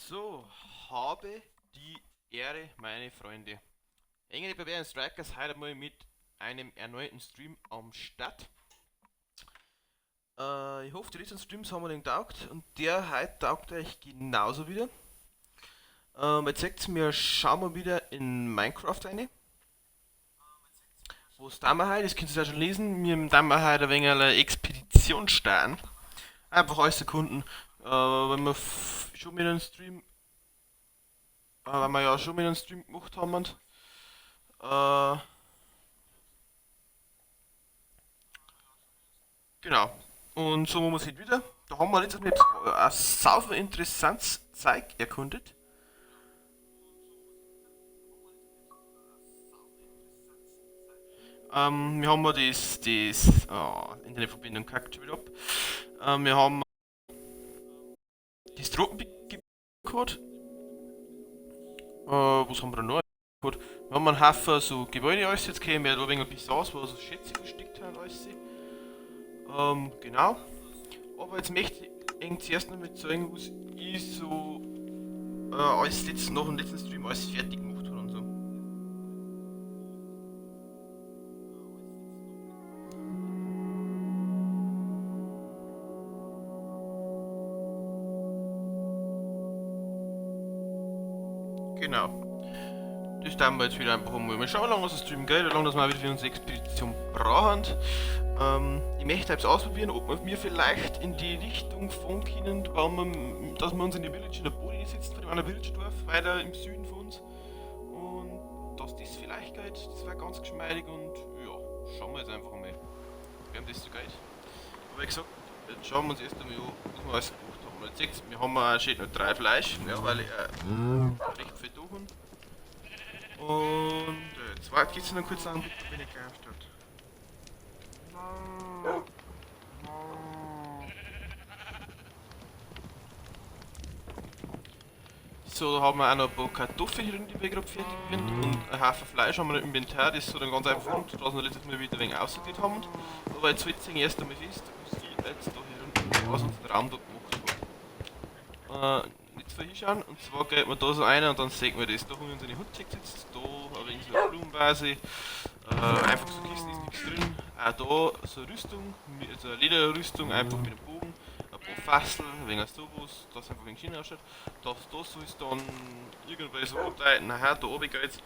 So, habe die Ehre, meine Freunde. Engel Barbarian Strikers heute mal mit einem erneuten Stream am Start. Ich hoffe, die letzten Streams haben euch getaugt und der heute taugt euch genauso wieder. Jetzt seht's mir, schauen wir wieder in Minecraft rein. Wo ist da heute? Das könnt ihr ja schon lesen. Wir haben da heute ein wenig eine Expedition starten. Einfach alles Sekunden. Wenn wir schon mit einem Stream, weil wir ja schon mit einem Stream gemacht haben und, genau. Und so machen wir es heute wieder. Da haben wir letztes Mal ein sauber interessantes Zeug erkundet. Wir haben das, oh, Internetverbindung kackt schon wieder ab. Wir haben das Tropengebiet gehabt. Was haben wir da noch gehabt? Wir haben einen Haufen so Gebäude alles jetzt gesehen, wir haben ein wenig ein bisschen aus, wo so Schätze versteckt haben alles. Genau. Aber jetzt möchte ich zuerst noch mit zeigen, was ich so alles nach dem letzten Stream alles fertig gemacht habe und so. Genau. Das tun wir jetzt wieder einfach mal. Mal schauen, wie lange das Stream geht, wie lange das wir wieder für unsere Expedition brauchen. Ich möchte jetzt ausprobieren, ob wir vielleicht in die Richtung fahren können, dass wir uns in die Village in der Body sitzen, von dem anderen Village-Dorf, weiter im Süden von uns. Und dass das vielleicht geht, das wäre ganz geschmeidig und ja, schauen wir jetzt einfach mal, ob das so geht. Aber wie gesagt, jetzt schauen wir uns erst einmal an, was wir alles gemacht haben. Jetzt seht ihr, wir haben auch schon noch 3 Fleisch, ja, weil ich recht viel da habe. Und jetzt gibt's noch einen kurzen Augenblick, da bin ich gleich am Start. So, da haben wir auch noch ein paar Kartoffeln drin, die wir gerade fertig sind. Und ein Haufen Fleisch haben wir noch im Inventar, das so dann ganz einfach runter, dass wir letztes Mal wieder ein wenig aussortiert haben. Aber jetzt setze ich erst einmal fest, was ich jetzt da hier unten aus unserem Raum da gemacht habe. Jetzt mal hinschauen, und zwar geht man da so rein und dann sieht man das. Da haben wir uns eine Hutze gesetzt, da ein wenig so eine Blumenvase, einfach so Kisten ist nichts drin. Auch da so eine Rüstung, also eine Lederrüstung, einfach mit einem Bogen, ein paar Fassel, ein wenig sowas, das einfach ein wenig schön ausschaut. Das da so ist dann irgendwann so umdeuten, nachher da oben geht's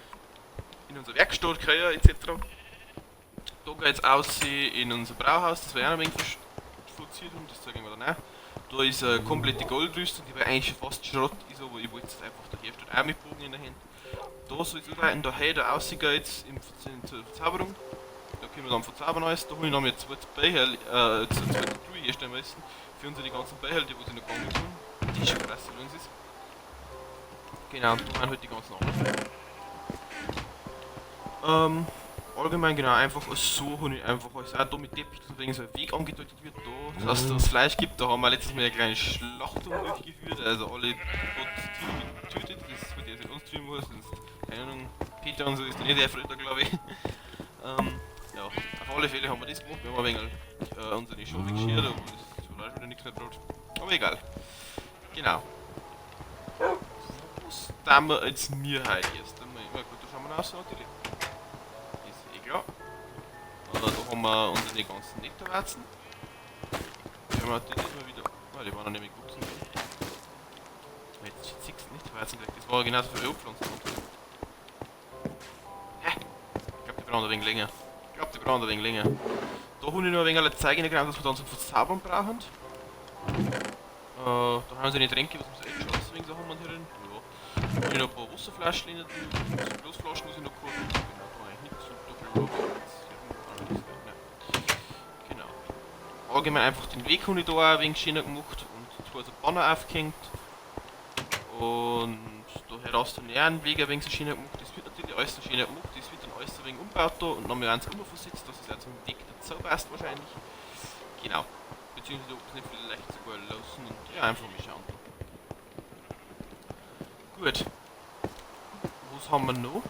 in unser Werkstatt, Keller et cetera. Da geht's aus in unser Brauhaus, das wir auch noch ein wenig verziert haben, das zeigen wir dann auch. Da ist eine komplette Goldrüstung, die eigentlich schon fast Schrott ist, aber ich wollte es einfach da herstellen, auch mit Bogen in der Hand. Da soll es umdeuten, da hey, da aussieht geht's zur Verzauberung. Da können wir dann verzaubern alles. Da habe ich noch mit zwei Becher zwei Truhe herstellen müssen. Für unsere ganzen Becher, die was ich noch gegangen sind. Die schon krass für uns ist. Genau, und da haben halt die ganzen anderen. Allgemein, genau, einfach so habe ich einfach alles auch da mit Teppich, dass wegen so ein Weg angedeutet wird, da, dass es das Fleisch gibt. Da haben wir letztes Mal eine kleine Schlachtung durchgeführt, also alle Tiere getötet, das wird jetzt nicht anstreamen muss, sonst, keine Ahnung, Peter und so ist da nicht der Freund, glaube ich. Ja, auf alle Fälle haben wir das gemacht, wir haben ein wenig unsere Schafe geschert, aber das hat auch wieder nichts mehr gebracht. Aber egal. Genau. Was tun wir jetzt mir heute erst einmal? Ja, gut, da schauen wir noch raus, natürlich. Ist eh klar. Aber da haben wir unsere ganzen Nektarwarzen. Die haben wir natürlich mal wieder. Ah, die waren noch nicht mehr gewachsen. Jetzt 6 Nektarwarzen gekriegt. Das war genauso viel Obstpflanzen. Hä? Ich glaub, die brauchen ein wenig länger. Ich glaub, die brauchen ein wenig länger. Da habe ich noch ein wenig alle Zeug reingerammt, was wir dann zum Verzaubern brauchen. Da haben sie die Tränke, was wir so echt schon wegen so haben wir hier drin. Ja. Da habe ich noch ein paar Wasserflaschen drin, so Glasflaschen, muss ich noch kaufen. Genau, da eigentlich nichts. Und da glaube ich jetzt hier auch nichts mehr. Nein. Genau. Allgemein einfach den Weg habe ich da auch ein wenig schöner gemacht und zwei so Banner aufgehängt. Und da heraus den näheren Weg ein wenig so schöner gemacht. Das wird natürlich alles so schöner gemacht, das wird dann alles ein wenig umgebaut da und dann haben wir eins umversetzt, dass es auch zum Weg dazu passt wahrscheinlich. Genau. Beziehungsweise ob es nicht vielleicht sogar lassen und ja, einfach mal schauen. Gut. Was haben wir noch?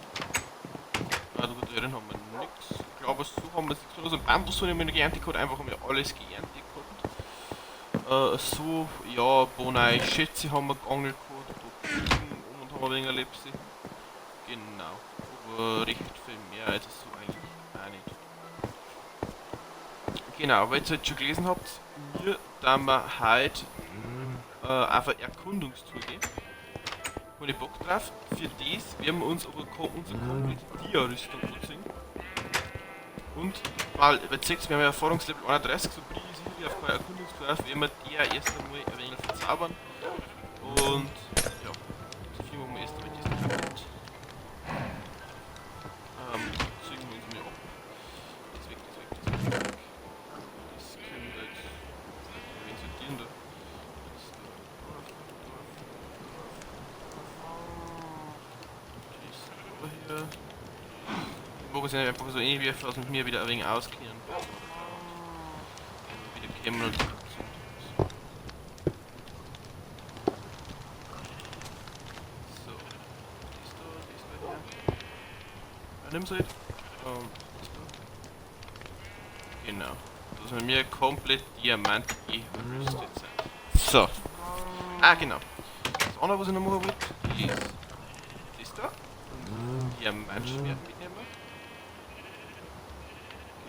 Ah, da drin haben wir nix. Ich glaube, so haben wir nichts. Also Bambus habe ich mir noch geerntet gehabt, einfach haben wir alles geerntet gehabt. So, ja, Bonai Schätze haben wir geangelt gehabt. wir ein wenig Lepsi. Genau. Aber recht viel mehr als so eigentlich auch nicht. Genau, weil ihr jetzt schon gelesen habt, wir da wir heute auf eine Erkundungstour gehen. Habe ich Bock drauf. Für das werden wir uns aber unsere komplette Dia-Rüstung anziehen. Und weil ihr seht, wir haben ja Erfahrungslevel 31, so bringe ich sicherlich auf keine Erkundungstour auf, werden wir die ja erst einmal ein wenig verzaubern. Und ja, so viel machen wir erst einmal das kaputt. Ziehen wir uns mal ab. Das weg, das weg, das weg, das weg. Das können wir jetzt vielleicht ein wenig sortieren da. Das da, drauf, drauf, drauf, drauf. Das da hier. Ich mag es nicht einfach so reinwerfen, dass mit mir wieder ein wenig auskennen. Wenn wir wieder kommen und sind. So. Das da hier. Ja, nimm's halt. Das da. Genau. Dass wir mir komplett Diamant gerüstet sind. So. Ah, genau. Das andere, was ich noch machen wollte, ist das da. Und Diamantschwert mitnehmen.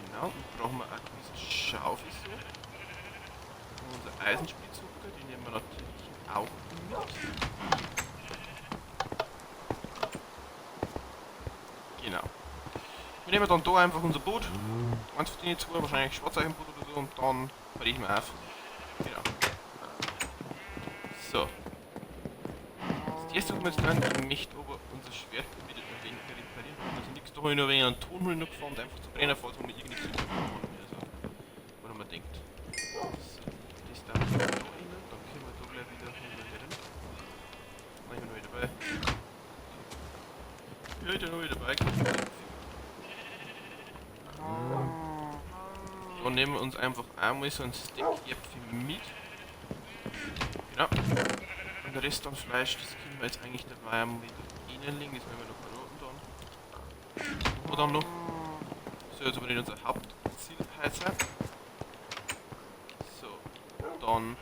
Genau, und brauchen wir auch diese Schaufel so. Und unsere Eisenspitzhacke, die nehmen wir natürlich auch mit. Genau. Wir nehmen dann da einfach unser Boot. Eins von denen zwei, wahrscheinlich Schwarzeichenboot oder so, und dann brechen wir auf. Genau. So. Das erste, was wir jetzt tun, ich möchte aber unser Schwert wieder ein wenig reparieren. Also nichts, da habe ich noch ein wenig einen Tonhülle noch gefahren, einfach zu brennen, falls man irgendwie nichts haben oder so. Oder man denkt. So, das darf ich da rein, dann können wir da gleich wieder hin. Nein, ich bin noch wieder dabei. Okay. Ja, ich bin noch wieder dabei. Da nehmen wir uns einfach einmal so einen Stack Äpfel mit. Genau. Und der Rest an Fleisch, das können wir jetzt eigentlich dabei einmal wieder reinlegen, das werden wir noch verraten dann. Machen wir dann noch. Das soll jetzt aber nicht unser Hauptziel heute sein. So, dann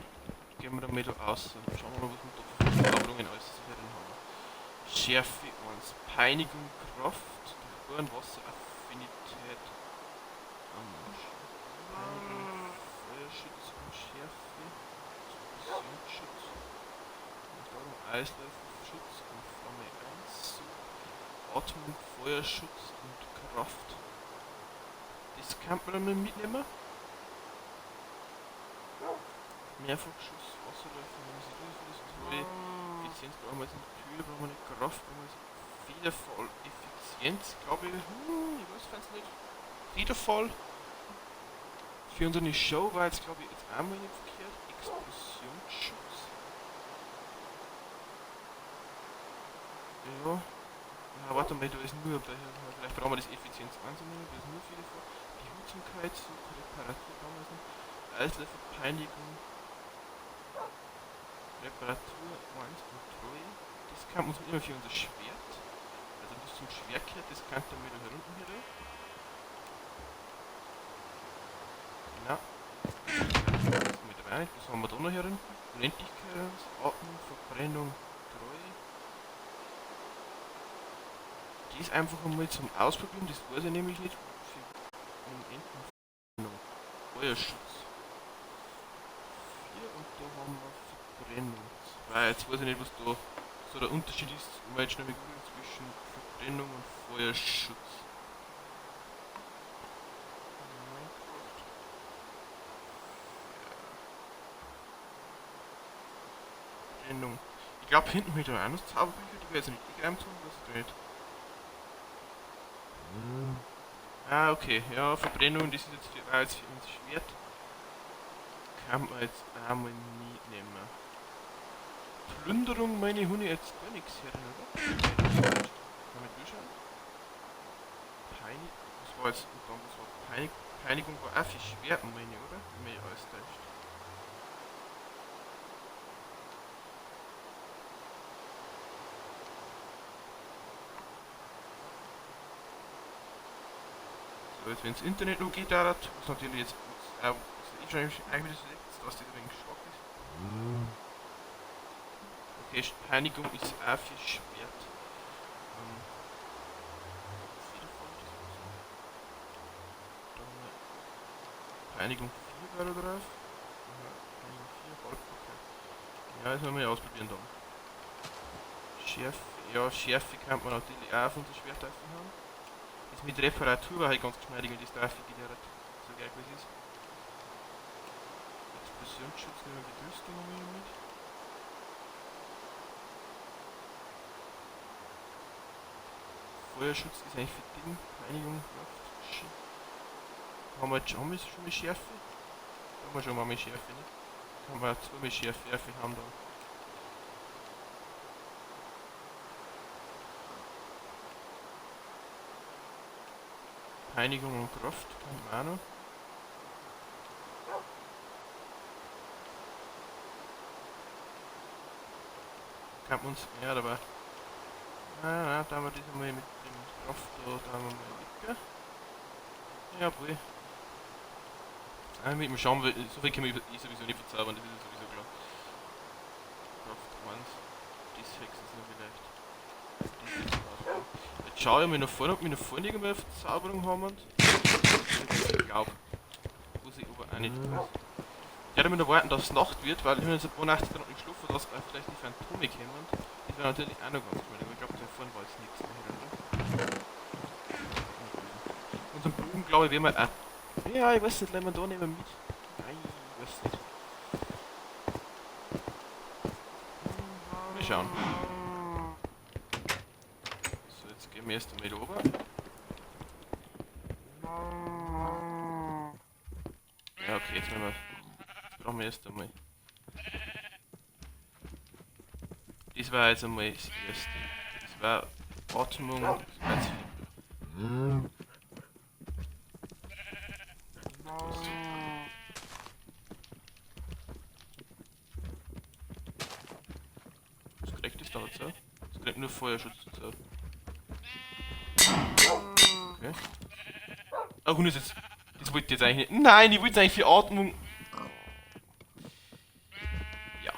gehen wir da mal da raus und schauen wir mal, was wir da für Verzauberungen alles drin haben. Schärfe 1, Peinigung, Kraft, Durchbohren, Wasser, Affinität. Peinigung, Feuerschutz und Schärfe, Explosionsschutz. Eislaufschutz und Flamme 1, Atmung, Feuerschutz und Kraft. Das kann man dann mal mitnehmen. Mehrfachschuss, Wasserläufe, Treue, Effizienz brauchen wir jetzt nicht, Kühle brauchen wir nicht, Kraft brauchen wir jetzt nicht, Federfall, Effizienz, glaube ich, ich weiß es nicht. Federfall. Für unsere Show war jetzt, glaube ich, jetzt einmal nicht verkehrt. Explosionsschutz. Ja. Ja, warte mal, da ist nur bei, vielleicht brauchen wir das Effizienz 1 nicht, da ist nur Federfall. Behutsamkeit, Suche, Reparatur brauchen wir es nicht. Eisläufer, Peinigung, Reparatur 1 und Treue. Das kann man uns immer für unser Schwert. Also bis zum Schwert gehört, das kann dann wieder herunten hier. Genau. Das ist mit dabei. Was haben wir da noch hier unten? Unendlichkeit, Atmung, Verbrennung, Treue. Das einfach einmal zum Ausprobieren, das weiß ich nämlich nicht. Für Unendlichkeit, Feuerschutz. 4 und da haben wir Verbrennung 2. Jetzt weiß ich nicht, was da so der Unterschied ist, wenn wir jetzt schnell googeln zwischen Verbrennung und Feuerschutz. Verbrennung. Ich glaube, hinten habe ich da auch noch Zauberbücher, die wir jetzt nicht eingeräumt haben, weiß ich nicht. Ah, okay. Ja, Verbrennung, das ist jetzt für, jetzt für unser Schwert. Kann man jetzt einmal mitnehmen. Plünderung, meine Hunde, jetzt gar nichts her, oder? Kann man durchschauen? Peinig, was war jetzt, und dann, was war Peinig, Peinigung war auch für Schwert, meine, oder? Wenn mich alles täuscht. So, jetzt wenn das Internet noch geht, was natürlich jetzt auch, ist eh schon eigentlich wieder so, dass das ein wenig schwach ist. Okay, Peinigung ist auch für Schwert. Peinigung 4 wäre da drauf. Peinigung 4, Haltbarkeit. Ja, das müssen wir ja ausprobieren dann. Schärfe, ja, Schärfe kann man natürlich auch auf unser Schwert haben. Das mit Reparatur war halt ganz geschmeidig, wenn das dafür geht, ja, so geil was ist. Explosionsschutz nehmen wir die Rüstung mit. Feuerschutz ist eigentlich für Ding, Peinigung, Kraft. Haben wir jetzt, haben wir schon mal Schärfe? Haben wir schon mal Schärfe, ne? Kann man auch zwei Schärfe haben dann. Peinigung und Kraft kann man auch noch. Kann man uns. Ja, aber. Nein, nein, da haben wir das einmal mit dem Kraft da, da haben wir mal weg. Jawohl. Mit dem Schaum, so viel können wir sowieso nicht verzaubern, das ist sowieso klar. Kraft 1, das höchstens noch vielleicht. Das ist jetzt schaue ich mir noch vorne, ob wir noch vorne irgendwelche Verzauberung haben. Und ich glaube, muss ich aber auch nicht. Ich werde mir noch warten, dass es Nacht wird, weil ich habe jetzt ein paar Nächte noch nicht geschlafen, dass auch vielleicht die Phantome kommen. Das wäre natürlich auch noch ganz gut, aber ich glaube, da vorne war jetzt nichts mehr, oder? Unseren Bogen, glaube ich, werden wir auch. Ja, ich weiß nicht, lassen wir da nehmen mit. Nein, ich weiß nicht. Wir schauen. So, jetzt gehen wir erst einmal runter. Ja, okay, jetzt nehmen wir. Jetzt brauchen wir erst einmal. Das war jetzt einmal das erste. Das war Atmung. Das Was kriegt das da dazu? Das kriegt nur Feuerschutz dazu. Okay. Oh, und ist jetzt. Das wollte ich jetzt eigentlich nicht. Nein, ich wollte eigentlich für Atmung. Ja.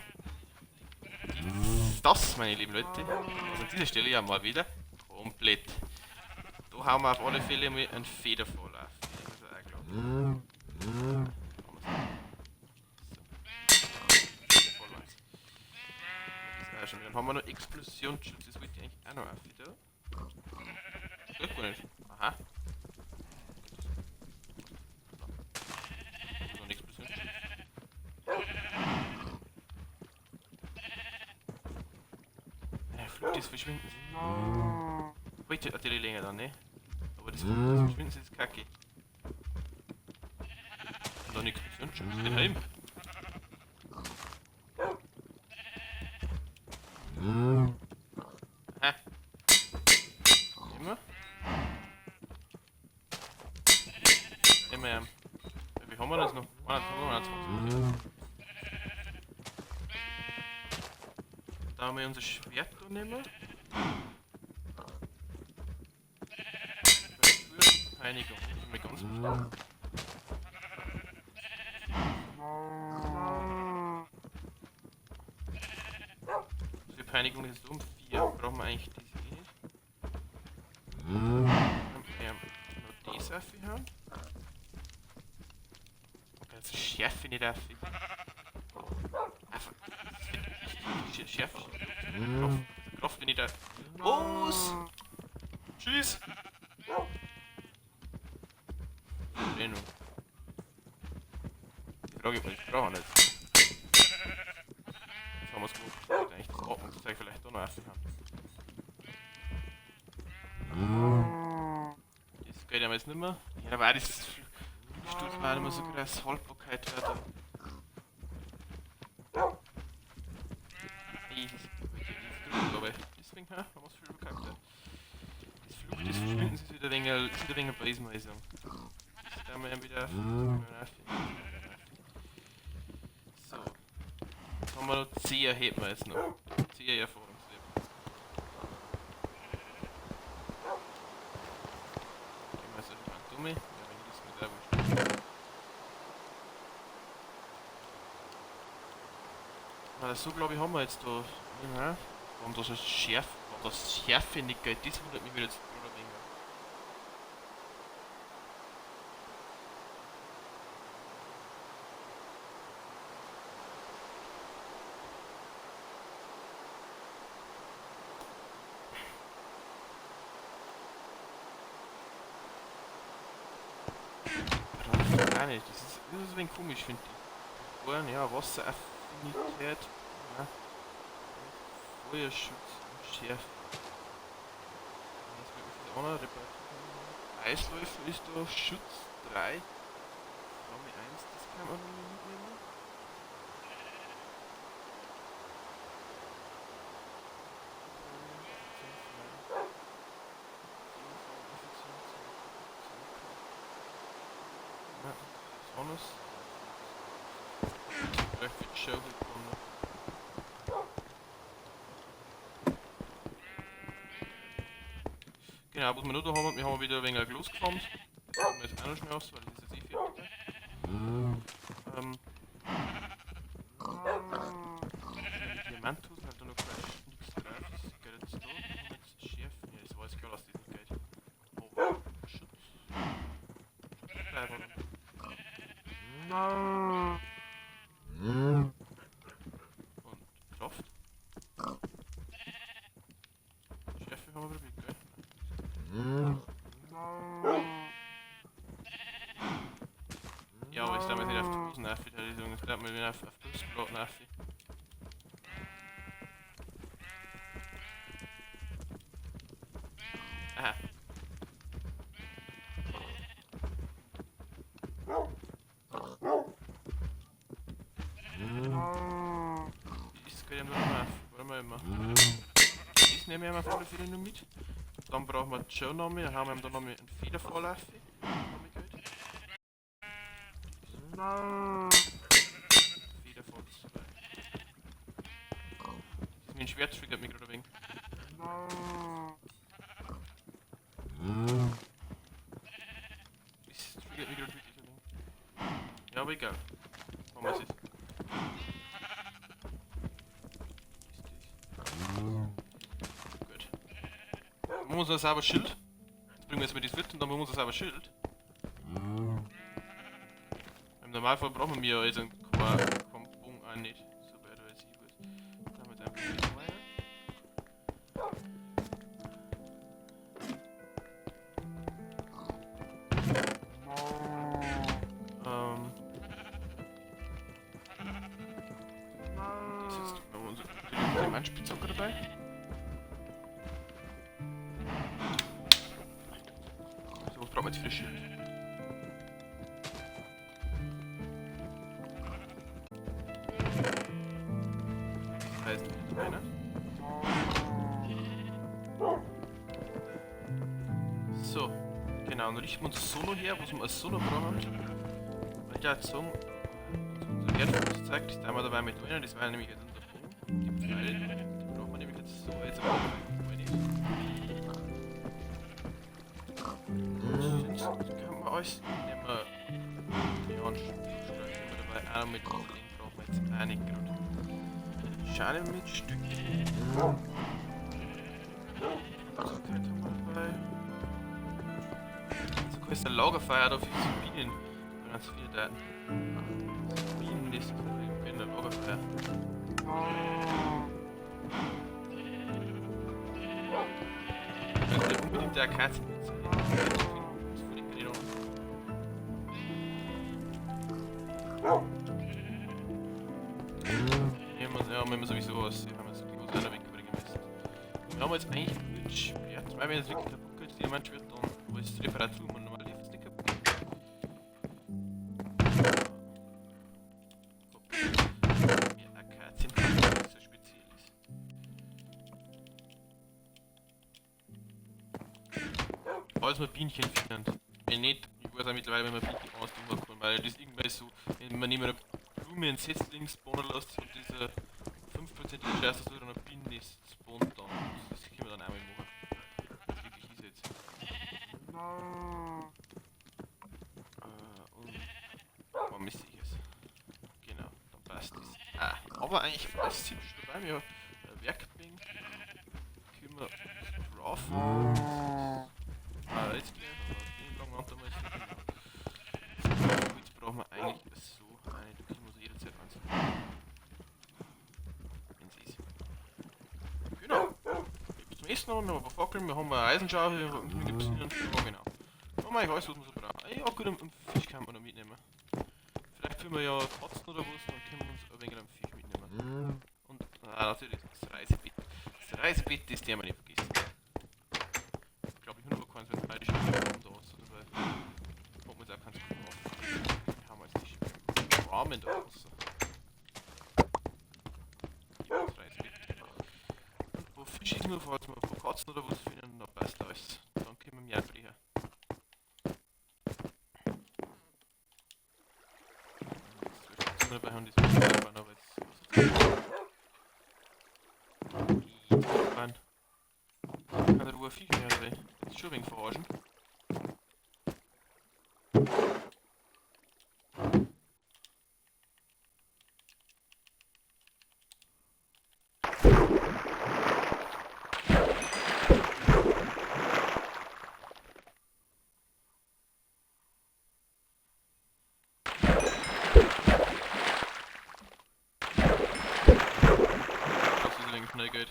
Das, meine lieben Leute, ist an dieser Stelle ja mal wieder komplett. Da hauen wir auf alle Fälle mal einen Federfall auf. Das ist auch klar. So. Schon. Dann haben wir noch Explosionsschutz, das wollte ich eigentlich auch noch auf wieder. Geht gar nicht. Aha. Noch ein Explosionsschutz. Ja, Flucht des Verschwindens. Heute natürlich länger dann, ne? Aber das Flucht des Verschwindens ist kacke. Und dann Explosionsschutz, den Heim. Aha. Nehmen wir. Nehmen wir. Wie haben wir das noch? 21. Da haben wir unser Schwert da nehmen. Peinigung. Das ist mir ganz wichtig. Für Peinigung ist es um 4. Brauchen wir eigentlich diese eh nicht. Noch das auf haben. Okay, jetzt Schärfe nicht auf. Einfach. Schärfe. Kraft, wenn ich da. Was? Tschüss! Die Frage, ob wir das brauchen jetzt. Jetzt haben wir es gemacht. Ich wollte eigentlich das Atmungszeug vielleicht auch noch aufhören. Das geht ja jetzt nicht mehr. Ja, aber auch das Sturz war nicht mehr so krass. Haltbarkeit war da. Aber deswegen haben wir es viel gehabt. Das Fluch des Verschwindens ist wieder ein wenig Preis, muss ich sagen. Das da wir wieder auf. So. Jetzt haben wir noch 10 hätten wir jetzt noch. 10 Erfahrungswerte. Gehen wir jetzt auf die Phantome. Ja, wenn ich das mit der wurscht. Na, so glaube ich haben wir jetzt da. Ja, warum das ist schärf, warum das Schärfe nicht geht, das wundert mich wieder jetzt gerade ein wenig. Auch nicht. Das ist ein wenig komisch, finde ich. Ohren, ja, Wasseraffinität, ja. Feuerschutz und Schärfe. Das wird auch noch Reparatur. Eisläufer ist da, Schutz 3. Flamme 1, das kann man noch nicht mitnehmen. Anders. Vielleicht wird schon gekommen. Genau, was wir noch da haben, wir haben wieder ein wenig Glas gefarmt. Das machen wir jetzt auch noch schnell aus, weil das ist jetzt eh fertig. Diamanthosen, halt da noch gleich nichts drauf. Das geht jetzt da. Und jetzt Schärfe. Ja, das war jetzt klar, dass das nicht geht. Aber Schutz. Schutz bleiben. Und Kraft. Schärfe haben wir probiert, gell? Ja, aber jetzt darf man nicht auf die Hosen rauf, jetzt darf man nicht auf die Brustplatten rauf. Aha. Das geht ja nur noch auf. Warte mal immer. Das nehmen wir auf alle Fälle noch mit. Dann brauchen wir Joe noch mehr, dann haben wir da noch einen Federfall. Federfall 2. Das mit dem Schwert triggert mich gerade ein wenig. Das triggert mich gerade wirklich ein wenig. Ja, aber egal. Machen wir es jetzt. Gut. Dann machen wir uns ein sauberes Schild. Jetzt bringen wir jetzt mal das mit und dann machen wir uns ein sauberes Schild. Im Normalfall brauchen wir ja jetzt einen Bogen auch nicht. Soweit als ich weiß. Dann haben wir jetzt einfach weiter. Das jetzt haben wir unsere Diamantspitzhacke dabei. So, was brauchen wir jetzt für das Schild? Das heißt, dabei, ne? So, genau, dann richten wir uns so noch her, was wir als Sono brauchen. Weil ich jetzt sagen, unser Erdfuß zeigt, das tun wir dabei mit einer, das war nämlich jetzt unser Bogen. Die Pfeile, die brauchen wir nämlich jetzt so, jetzt aber nicht. Sonst kann man alles nehmen. Wir ja, einen Streifen dabei, auch mit dem brauchen wir jetzt auch nicht gerade. Schade mit Stück. Zucker haben wir dabei. So ist ein Lagerfeuer da für die Bienen. Ganz viele Daten. Bienennest in der Lagerfeuer. Ich möchte unbedingt der Akazienpizza. Das finde ich nicht an. Ja, wenn wir sowieso was. Wir haben jetzt die Große wegbringen müssen. Wir haben jetzt eigentlich mit Schwert. Weil wenn es wirklich kaputt geht, das Diamantschwert, dann wo ist Reparatur und normal lief es nicht kaputt. Mir Akazien so speziell ist. Falls man Bienchen findet. Wenn nicht, ich weiß auch mittlerweile, wenn man Bienchen ausdrücken kann, weil das irgendwann so, wenn man nicht mehr eine Blume einen Setzling spawnen lässt und diese 5% Chance, dass du dann ein Bienennest spawnt dann. Das können wir dann einmal machen. Das ist wirklich easy jetzt. Und warum misse ich es? Genau, dann passt das. Ah, aber eigentlich alles ziemlich dabei. Wir Werkbank können wir craften. Ah, jetzt gleich. Jetzt brauchen wir eigentlich so eine, da kriegen wir so jederzeit eins. Wenn's ist. Genau. Gibt's zum Essen noch, wir haben ein paar Fackeln, wir haben eine Eisenschaufel, wir gibt's ja, genau. Oh mein Gott, was man so braucht. Ja gut, einen Fisch kann man noch mitnehmen. Vielleicht finden wir ja Katzen oder was, dann können wir uns ein wenig einen Fisch mitnehmen. Und natürlich das Reisebett. Das Reisebett ist der man nicht vergisst. Ich glaube, ich habe aber keins, wenn beide schon da ist, oder weil hat man jetzt auch keins gekauft. Haben wir jetzt die Rahmen da raus. Ja, das Reisebett. Und wo Fisch ist nur, falls wir ein paar Katzen oder was finden, dann passt alles. Dann können wir mehr brechen. Dabei haben die so aber jetzt keine Ruhe Fisch mehr dabei. Das ist schon ein wenig verarschen. Schnell geht.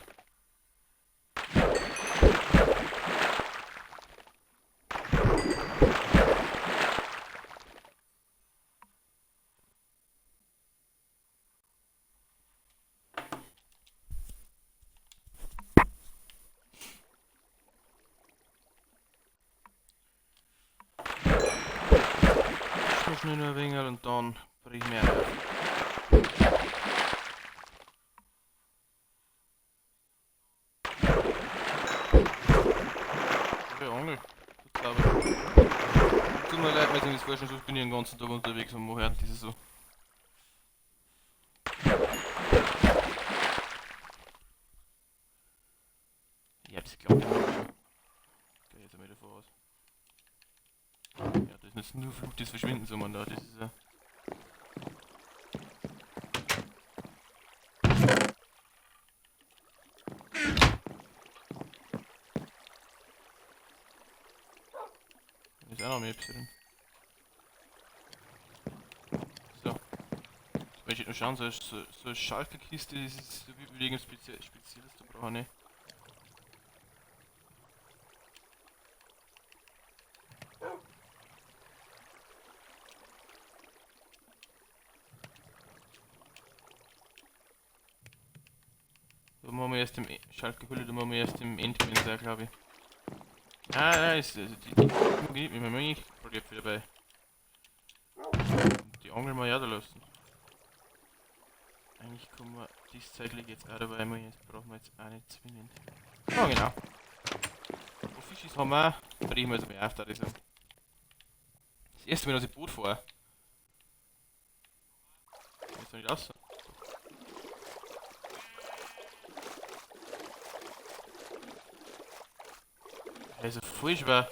Schnell noch ein wenig und dann bring ich mehr auf. Angel. Glaube ich. Tut mir leid, wenn ich das vorstellen, sonst bin ich den ganzen Tag unterwegs und mache das so. Ja, das klappt ja schon. Geh jetzt einmal davor aus. Ja, das ist nicht nur Flut, das Verschwinden, sondern da, das ist ja. Ist auch noch mehr drin. So. Jetzt möchte ich noch schauen, so eine Schalterkiste, das ist so wie irgendwas Spezielles da brauche ich nicht. Da machen wir erst im Schalterhülle, da machen wir erst im Endgame, glaube ich. Ah, nein, ist, also die geht mit mir probiert wieder dabei. Und die Angel mal ja da lassen. Eigentlich kommen wir das zeitlich jetzt auch dabei, jetzt brauchen wir jetzt auch nicht zwingend. Ja, genau. Wo Fischis haben wir, brechen wir jetzt mal auf, da ich sagen. Das erste Mal, dass ich Boot fahre. Jetzt noch nicht raus. Das ist ja voll schwer.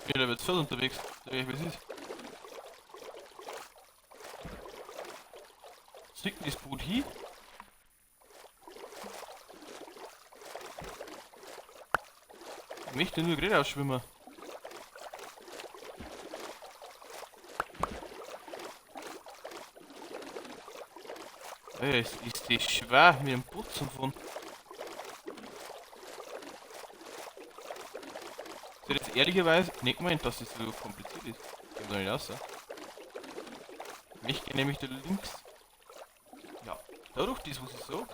Ich bin jetzt voll unterwegs. Sag ich, was ist? Sinkt das Boot hin? Ich möchte nur gerade ausschwimmen. Ey, ist das schwer mit dem Boot zum Fahren. Ich hätte jetzt ehrlicherweise nicht gemeint, dass das so kompliziert ist. Geht doch nicht raus. Ich gehe nämlich da links. Ja, dadurch das, was ich sag.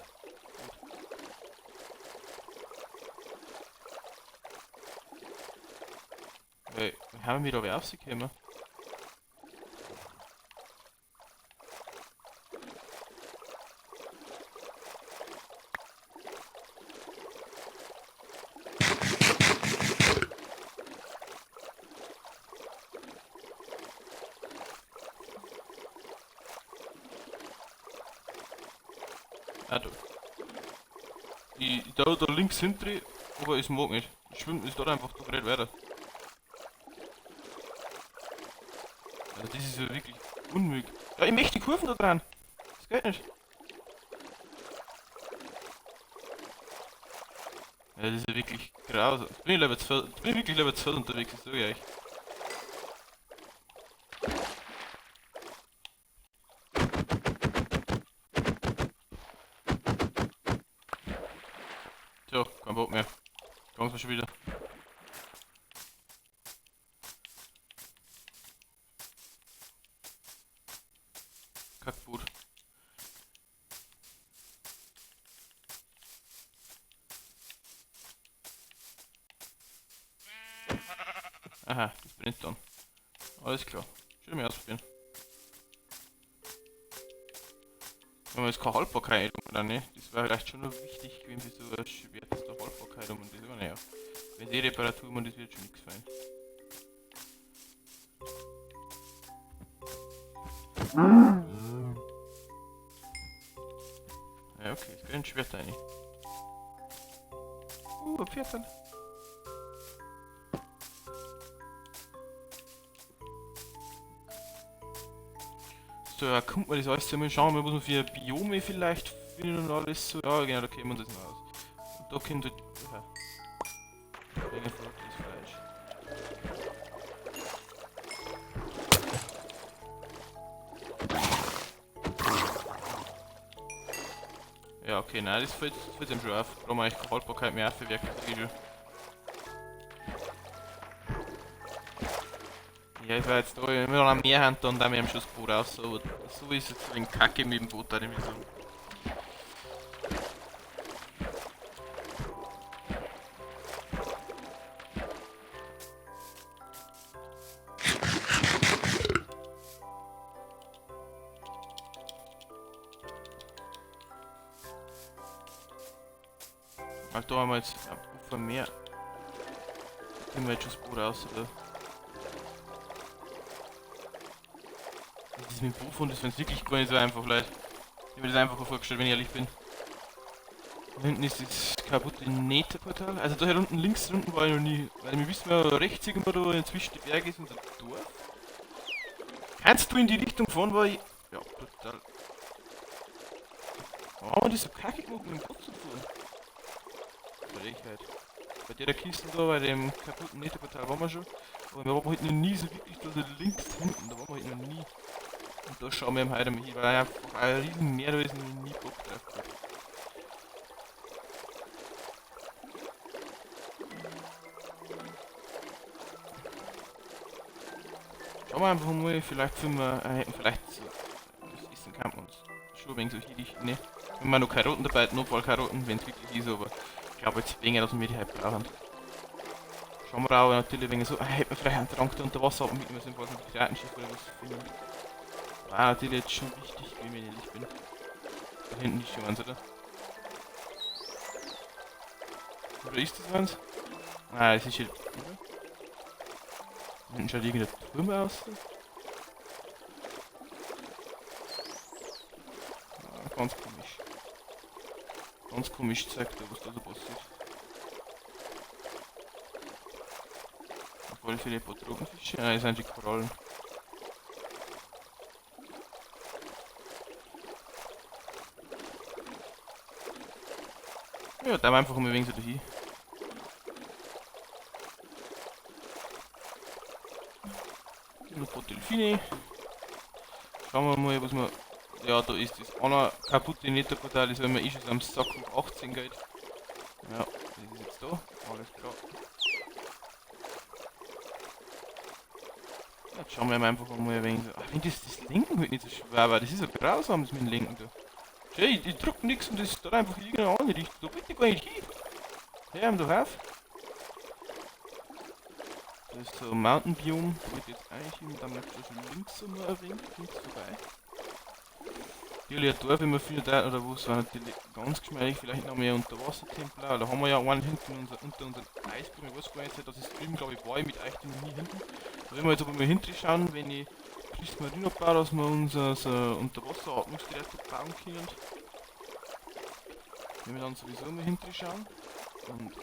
Weil, wie haben wir da rausgekommen? Ah, da. Da links hinten, aber ich mag nicht. Schwimmen ist dort einfach doch nicht weiter. Also das ist ja wirklich unmöglich. Ja, ich möchte die Kurven da dran. Das geht nicht. Ja, das ist ja wirklich grausam. Jetzt bin ich Level 12, jetzt bin ich wirklich Level 12 unterwegs, das sag ich euch. So, kein Bock mehr. Kommen wir schon wieder. Kackboot. Aha, das brennt dann. Alles klar. Schön mal ausprobieren. Wenn wir jetzt keine Haltbarkeit um, dann ne? Das wäre vielleicht schon noch wichtig gewesen für so ein Schwert, dass da Haltbarkeit um und das, aber naja. Wenn sie Reparatur und das wird schon nichts fein. Ja, okay, es geht ein Schwert rein. Ein Pferd dann. So, da kommt man das alles zusammen. Schauen wir mal, was wir für Biome vielleicht finden und alles so. Ja, genau, da kennen wir uns das noch aus. Und da kommt halt. Aha. Verrücktes Fleisch. Ja, okay, nein, das fällt ihm schon auf. Da brauchen wir eigentlich keine Haltbarkeit mehr auf, wirklich. Ja, ich war jetzt da, wenn wir noch am Meer haben, dann da wir am Schuss Boot raus, aber so ist jetzt ein wenig Kacke mit dem Boot da, ich sagen. Weil da haben wir jetzt auf dem Meer. Da kriegen wir jetzt schon das Boot raus, oder? Das ist mit dem Boot und das ist wirklich gar nicht so einfach, Leute. Ich hab mir das einfacher vorgestellt, wenn ich ehrlich bin. Da hinten ist das kaputte Netherportal. Also da hier unten links unten war ich noch nie. Weil wir wissen ja, rechts irgendwo da inzwischen die Berge ist unser Dorf. Kannst du in die Richtung fahren, weil ich. Ja, total. Warum haben wir das so kacke gemacht, mit dem Boot zu fahren? Frechheit. Bei der Kiste da, bei dem kaputten Netherportal waren wir schon. Aber wir waren halt noch nie so wirklich da so links hinten, da waren wir halt noch nie. Und da schauen wir ihm heute mal hin, weil einfach ein riesen Meer da ist und ich nie Bock drauf gehabt. Schauen wir einfach mal, vielleicht finden wir, hätten vielleicht so das Essen kann man uns schon ein wenig so hier, ne? Wenn wir noch Karotten dabei, Notfallkarotten, wenn es wirklich ist, aber ich glaube jetzt weniger, dass wir die halt brauchen. Schauen wir auch natürlich wegen so, hätten wir vielleicht einen Trank da unter Wasser abmitnehmen müssen, falls wir ein Piratenschiff oder was finden. War natürlich jetzt schon wichtig, wenn ich ehrlich bin. Da hinten ist schon eins, oder? Oder ist das eins? Ah, das ist hier, oder? Da hinten schaut irgendein Turm aus. Ah, ganz komisch. Ganz komisch zeigt da, was da so passiert. Voll viele Tropenfische. Ah, das sind die Korallen. Ja, da einfach mal ein wenig so dahin. Ein paar Delfine. Schauen wir mal, was wir. Ja, da ist das eine kaputte Netherportal, das wenn man eh schon am Sack hoch 18 geht. Ja, das ist jetzt da. Alles klar. Jetzt schauen wir einfach mal ein wenig so. Ach, wenn das Lenken halt nicht so schwer war, das ist so grausam, das mit dem Lenken da. Schau, ich drück nix und das ist dann einfach irgendeine andere Richtung. Da bitte gar nicht hin. Hör ihm doch auf. Das ist so ein Mountain Biome. Da wollte ich jetzt eigentlich hin, dann möchte ich schon links so noch ein wenig, links vorbei. Natürlich ein Dorf, wenn wir finden, oder wo es war natürlich ganz geschmeidig, vielleicht noch mehr Unterwassertempel. Da haben wir ja einen hinten unter unserem Eisberg, ich weiß gar nicht, das ist drüben, glaube ich, war ich mit euch noch nie hinten. Da werden wir jetzt aber mal hinten schauen, wenn ich Prismarine baue, dass wir unser so Unterwasseratmungsgerät bauen können. Wenn wir dann sowieso mal hinten schauen. Und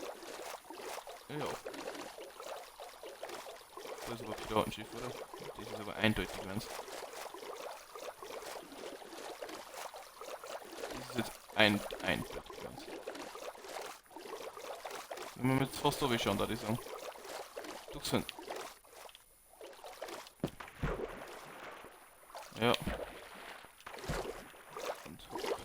ja. Das ist aber ein Piratenschiff, oder? Das ist aber eindeutig eins. Ein Wenn wir jetzt fast schauen, da ich sagen. Durchs Ja. Und hopp.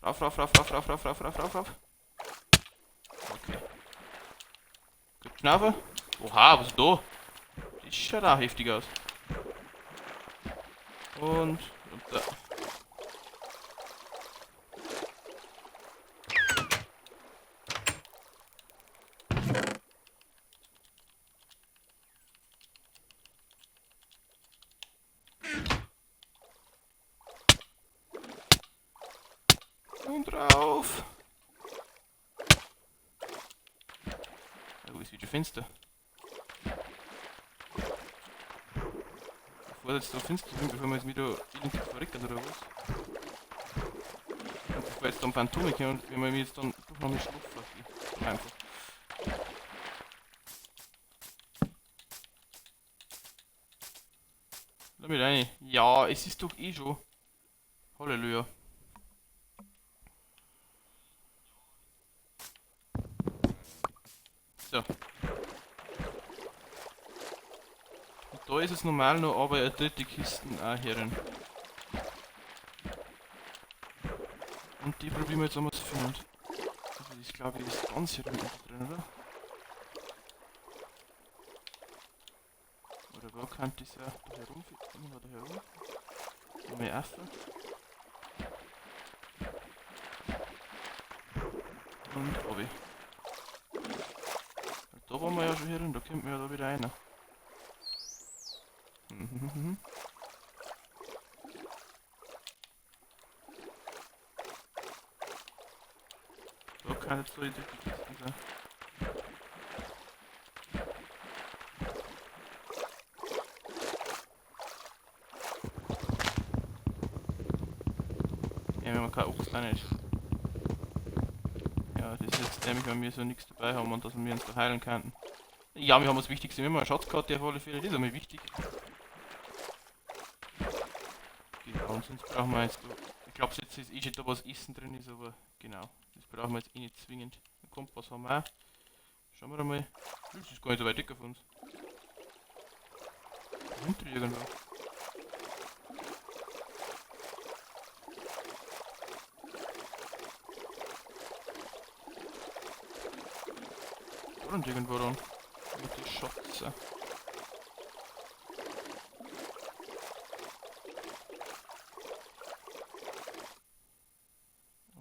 Rauf, rauf, rauf, rauf, rauf, rauf, rauf, rauf, rauf, rauf. Okay. Gut, Schnaufe. Oha, was ist da? Das schaut auch heftig aus. Und runter. Und rauf. Oh, ist wieder finster. Bevor jetzt da finster wird, bevor wir jetzt wieder irgendwie verrecken oder was. Und bevor jetzt dann Phantome kommen, wenn wir jetzt dann doch noch nicht schlafen. Einfach. Lass mich rein. Ja, es ist doch eh schon. Halleluja. So. Und da ist es normal noch, aber eine dritte Kiste auch herin. Und die probieren wir jetzt einmal zu finden. Also das glaube ich ist ganz hier unten drin, oder? Oder wo kann das ja da herum? Irgendwo da herum? Mal auf. Und obi. Da waren wir ja schon herin, da kommt man ja da wieder rein. Mhm. Da kann jetzt so die Kiste sein. Ja, wir haben keine Ochs auch nicht. Ja, das ist jetzt nämlich, wenn wir so nichts dabei haben und dass wir uns da heilen könnten. Ja, wir haben das Wichtigste immer eine Schatzkarte auf alle Fälle, das ist einmal wichtig. Genau, und sonst brauchen wir jetzt da, ich glaube jetzt ist eh schon da was Essen drin ist, aber genau, das brauchen wir jetzt eh nicht zwingend. Einen Kompass haben wir auch. Schauen wir mal. Das ist gar nicht so weit weg von uns. Hinter irgendwo. Da und irgendwo dann. Mit die Schatze.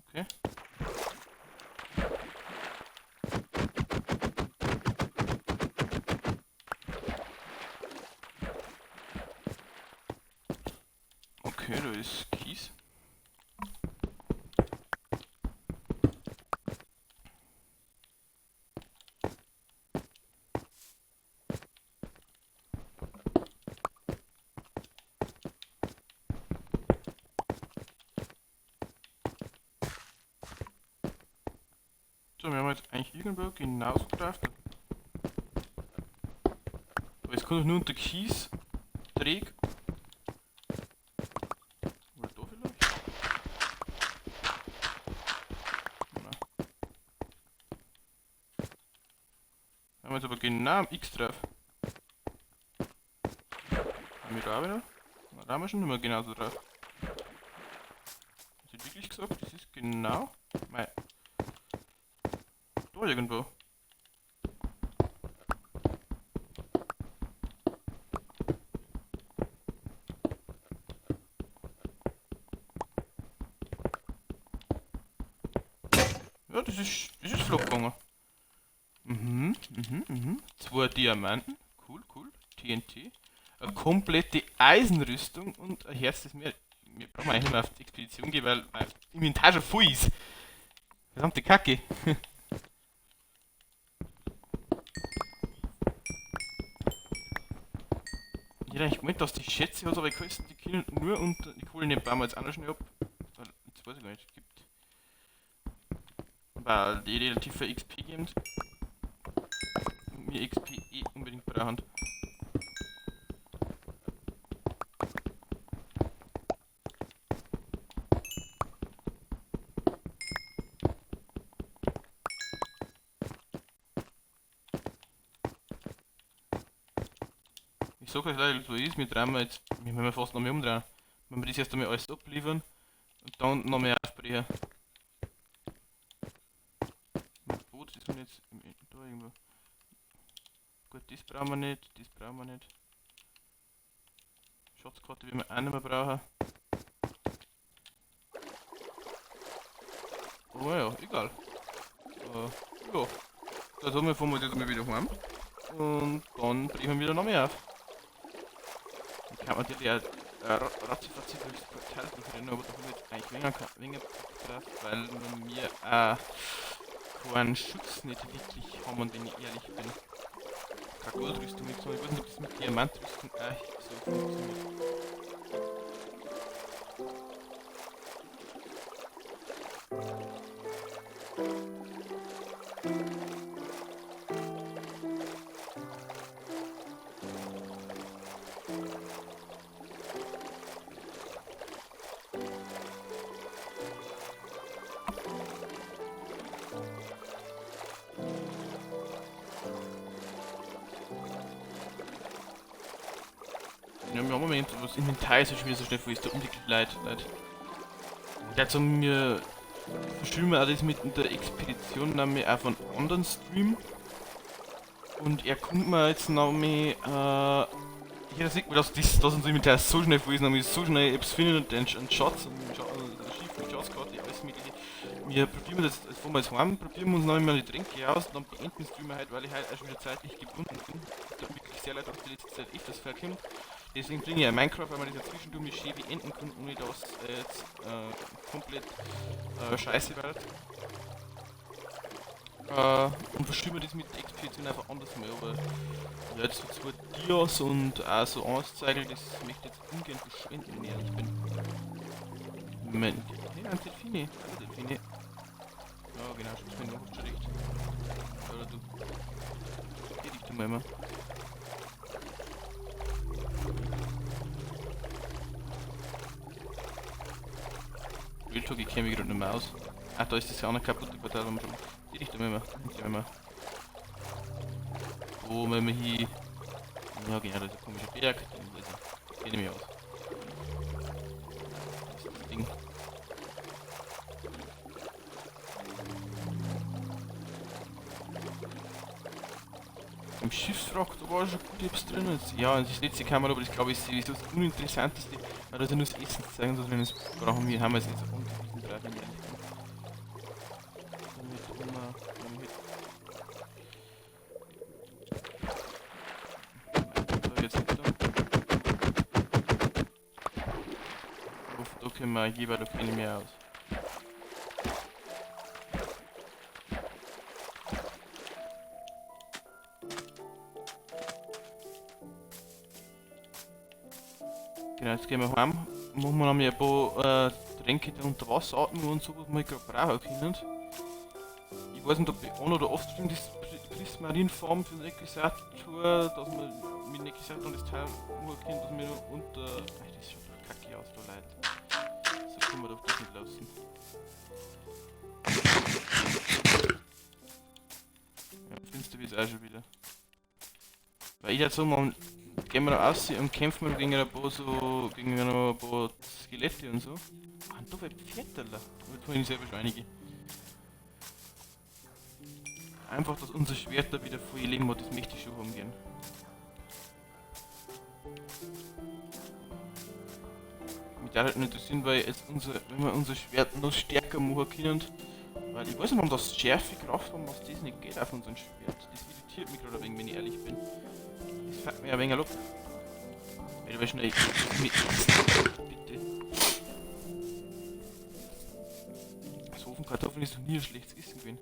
Okay. Okay, da ist Kies. So, wir haben jetzt eigentlich irgendwo genauso greift. Aber es kommt doch nur unter Kies, Träg. Oder da vielleicht? Nein. Haben wir jetzt aber genau am X drauf. Haben wir da auch wieder? Na, da haben wir schon nicht mehr genauso drauf. Was ich wirklich gesagt, das ist genau mein. Da irgendwo. Ja, das ist flott gegangen. Mhm. 2 Diamanten. Cool, cool. TNT. Eine komplette Eisenrüstung und ein Herz des Meeres. Wir brauchen eigentlich nicht mehr auf die Expedition gehen, weil mein Inventar schon voll ist. Verdammte Kacke. Ich hätte eigentlich gemeint, dass die Schätze hat, aber ich kann die können nur unter die Kohle nehmen, bauen wir jetzt auch noch schnell ab. Weil gar nicht gibt. Weil die relativ viel XP geben. Und mir XP eh unbedingt brauchen. Ich sag euch leider, so ist, wir drehen wir jetzt, wir müssen fast noch mehr umdrehen. Wenn wir das erst einmal alles abliefern und dann noch mehr aufbrechen. Mein Boot ist jetzt da irgendwo. Gut, das brauchen wir nicht, das brauchen wir nicht. Schatzkarte werden wir auch nicht mehr brauchen. Oh ja, egal. Ja. Da sagen wir, fahren wir das mal wieder heim. Und dann brechen wir wieder noch mehr auf. Ich kann natürlich auch ratzifatzi durchs Portal durchrennen, aber da haben wir jetzt eigentlich weniger drauf, weil wir mir keinen Schutz nicht wirklich haben, wenn ich ehrlich bin. Keine Goldrüstung nicht so. Ich weiß nicht, ob das mit Diamantrüstung auch so funktioniert. Ja, Moment, was Inventar ist schon wieder so schnell voll ist, tut mir wirklich leid, leid. Dazu mir verschieben wir auch das mit der Expedition nämlich auch von anderen Stream. Und er kommt mir jetzt noch mehr, hier sieht man, dass das, dass unser Inventar so schnell voll ist, nämlich so schnell etwas finden und einen Schatz und einen Schiff mit Schatzkarte, alles mögliche. Wir probieren das jetzt, fahren wir jetzt heim, probieren wir uns noch einmal die Tränke aus und dann beenden den Stream halt, weil ich halt auch schon wieder zeitlich gebunden bin. Tut mir wirklich sehr leid, dass die letzte Zeit öfters vorkommt. Deswegen bringe ich ja Minecraft, weil man das ja zwischendurch mit schön beenden kann, ohne dass jetzt komplett scheiße wird. Und verschieben wir das mit der Expedition einfach anders mal, aber ja, jetzt so zwei Dias und auch so Anzeigen, das möchte ich jetzt ungern verschwenden, wenn ich ehrlich bin. Moment, hier sind Delfine, also Delfine. Ja genau, schon mir noch schon recht. Oder du. Geh dich du mal immer. Real Talk, ich kenne mich gerade nicht mehr aus. Ach, da ist das ja auch noch kaputt, die Portal haben wir schon. Die Richtung immer. Die immer. Wo wollen wir hier? Ja genau, da ist ein komischer Berg. Den weiß ich. Kenne ich mich aus. Das ist das Ding. Im Schiffswrack, da war schon gut etwas drin. Ja, und das letzte Kamera, aber das glaube ich ist das Uninteressanteste, weil da ist ja nur das Essen zu zeigen, sondern das brauchen wir, haben wir jetzt nicht so angewiesen drauf, wenn ich ehrlich bin. Damit immer, damit. Da jetzt nicht da. Da können wir jeweils noch keine mehr aus. Genau, jetzt gehen wir heim, machen wir noch ein paar Tränke, die unter Wasser atmen und so, was wir gerade brauchen können. Ich weiß nicht, ob ich on- oder off-stream das Prismarinfarm für den Requisitor, dass wir mit dem Requisitor das Teil machen können, dass wir unter. Ach, das schaut doch kacke aus, da Leute. So können wir doch das nicht lassen. Ja, finster wird es auch schon wieder. Weil ich jetzt so mal. Gehen wir da raus und kämpfen wir gegen ein paar so, gegen ein paar Skelette und so. Ah, und da war Pferdler. Da tue ich selber schon einige. Einfach, dass unser Schwert da wieder voll Leben hat, das möchte ich schon haben gern. Mich würde halt interessieren, weil jetzt unser, wenn wir unser Schwert noch stärker machen können, weil ich weiß nicht, warum das Schärfe Kraft haben, was das nicht geht auf unserem Schwert. Das irritiert mich gerade ein wenig, wenn ich ehrlich bin. Das fuckt mir ein wenig ab. Weil du schnell mit. Bitte. So Ofenkartoffeln ist noch nie ein schlechtes Essen gewesen.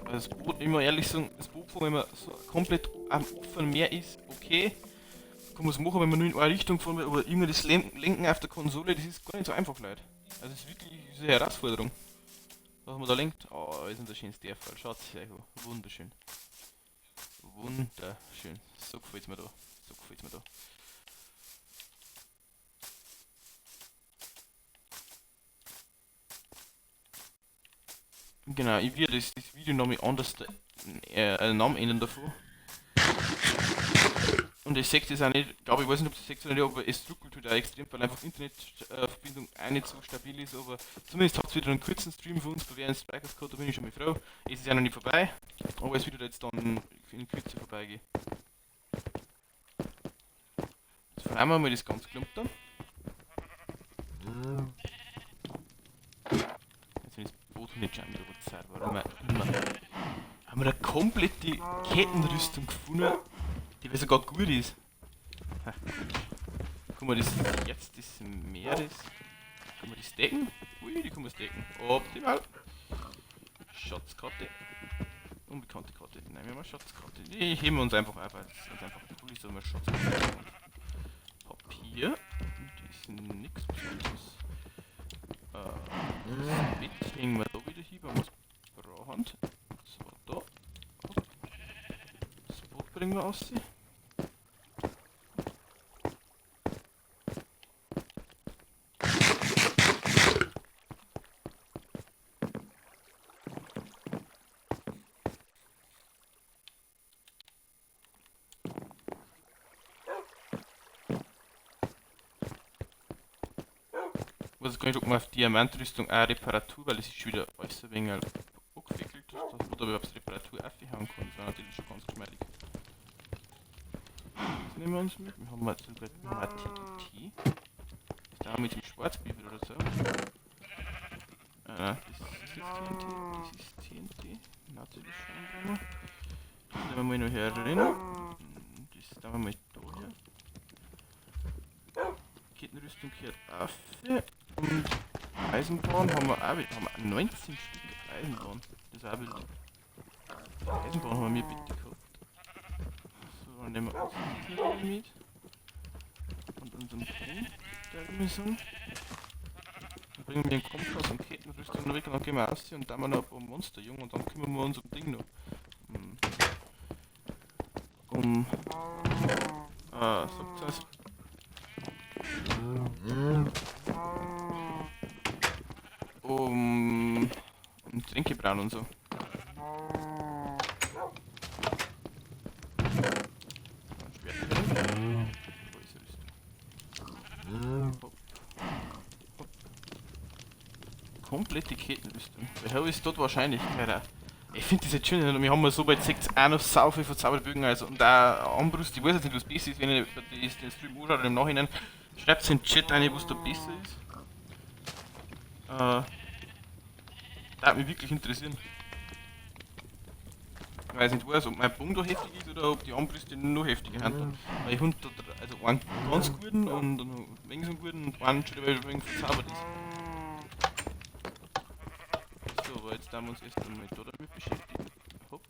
Also das Boot, immer ehrlich sagen, das Boot, wenn man so komplett am offenen Meer ist, okay. Kann man es machen, wenn man nur in eine Richtung fahren will, aber immer das Lenken auf der Konsole, das ist gar nicht so einfach, Leute. Also es ist wirklich eine Herausforderung. Was man da lenkt. Oh, ist ein schönes Dörferl. Schaut sich an. Wunderschön. Wunderschön. So gefällt's mir da. So gefällt's mir da. Genau, ich werde das Video nochmal anders Namen ändern davon. Und ich sehe das auch nicht, glaube ich, weiß nicht, ob das seht oder nicht, aber es ruckelt halt auch extrem, weil einfach Internetverbindung auch nicht so stabil ist, aber zumindest habt ihr wieder einen kurzen Stream von uns bei Während Strikers gehabt, da bin ich schon mal froh. Es ist ja noch nicht vorbei, aber es wird jetzt dann in Kürze vorbeigehen. Jetzt fahren wir mal das ganze Klump da. Jetzt ist das Boot nicht schon wieder Zeit, warum auch immer. Haben wir eine komplette Kettenrüstung gefunden, die sogar gut ist. Ha. Guck mal, das jetzt des Meeres. Kann man das decken? Ui, die kann man decken. Optimal. Schatzkarte. Unbekannte Karte. Nein, wir haben eine Schatzkarte. Die heben wir uns einfach auf, weil es ganz einfach cool ist, wenn wir Schatzkarte haben. Papier. Das ist nichts Besonderes. Das Bett hängen wir da wieder hin, weil wir es brauchen. So, da. Hopp. Das Boot bringen wir raus. Was kann ich gucken auf Diamantrüstung auch Reparatur, weil es ist schon wieder alles ein wenig angewickelt, dass man da überhaupt Reparatur aufhauen kann. Das war natürlich schon ganz geschmeidig. Das nehmen wir uns mit. Wir haben jetzt TNT. Das da mit dem Schwarzbiber oder so. Ah, das ist jetzt TNT. Das ist TNT. Natürlich schon. Das nehmen wir mal noch hier rein. Das nehmen wir mal da her. Kettenrüstung gehört auf. Und Eisenbahn haben wir auch wieder. Haben wir 19 Stück Eisenbahn. Das ist auch wild. Eisenbahn haben wir bitte gehabt. So, dann nehmen wir uns das mit. Und unseren Punkt, der wir sagen. Dann bringen wir den Kompass und Kettenrüstung noch weg und dann gehen wir raus und dann haben wir noch ein paar Monster, Junge, und dann kümmern wir uns um Ding noch. Sagt das. Um Tränkebrauen und so. Hopp. Hopp. Komplette Kettenrüstung. Wer ist dort wahrscheinlich? Keiner. Ich finde das jetzt schön, wir haben ja so weit 6 auch noch sau viel verzauberte Bögen, also und auch Armbrust, ich weiß jetzt nicht, was besser ist, wenn ihr den Stream anschaut oder im Nachhinein, schreibt in den Chat rein, was da besser ist. Das würde mich wirklich interessieren. Ich weiß nicht, ob mein Bogen da heftig ist oder ob die Armbrüste noch heftiger sind. Weil ich hab da also einen ganz guten und einen wenig so guten und einen schon ein wenig verzaubert ist. So, aber jetzt haben wir uns erst einmal da damit beschäftigen. Hopp.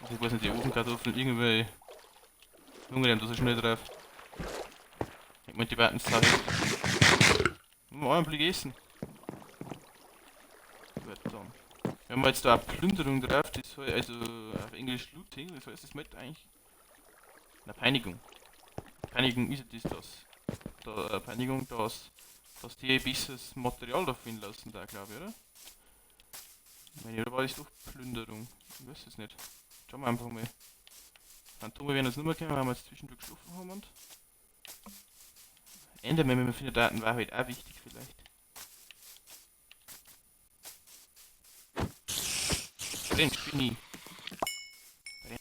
Also ich weiß nicht, die Ofenkartoffeln irgendwie hungern da so schnell drauf. Ich meine, die warten sau heftig. Mal einen Blick essen. Gut, dann. Wir haben jetzt da eine Plünderung drauf, das heißt, also auf Englisch Looting, das heißt, das meint eigentlich. Na, Peinigung. Peinigung ist ja das. Da, Peinigung, dass die besseres Material da finden lassen, da glaube ich, oder? Ich meine, oder war das doch Plünderung? Ich weiß es nicht. Schauen wir einfach mal. Phantome werden uns nicht mehr kennen, weil wir jetzt zwischendurch geschlafen haben und. Enderman, wenn wir finden Daten, war halt auch wichtig vielleicht. Brenn, Spinni. Brenn.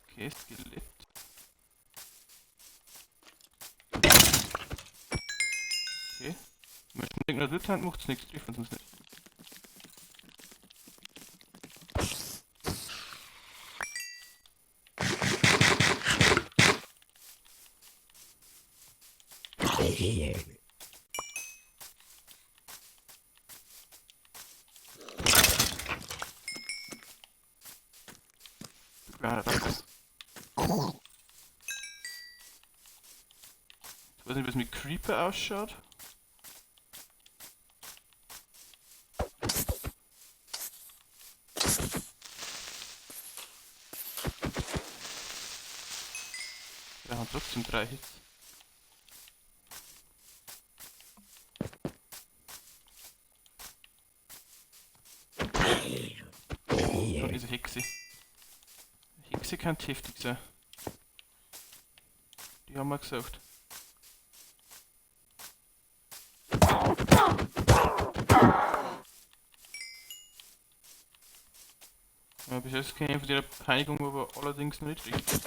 Okay, Skelett. Okay. Wenn wir schon ignoriert haben, macht's nichts, treffen uns nicht. Creeper auch noch. Ich weiß nicht, wie es mit Creeper ausschaut. Wir haben trotzdem 3 Hits. Schon diese Hexe. Hexe kann heftig sein. Die haben wir gesagt. Ja, bis jetzt kenne ich von der Peinigung aber allerdings noch nicht richtig.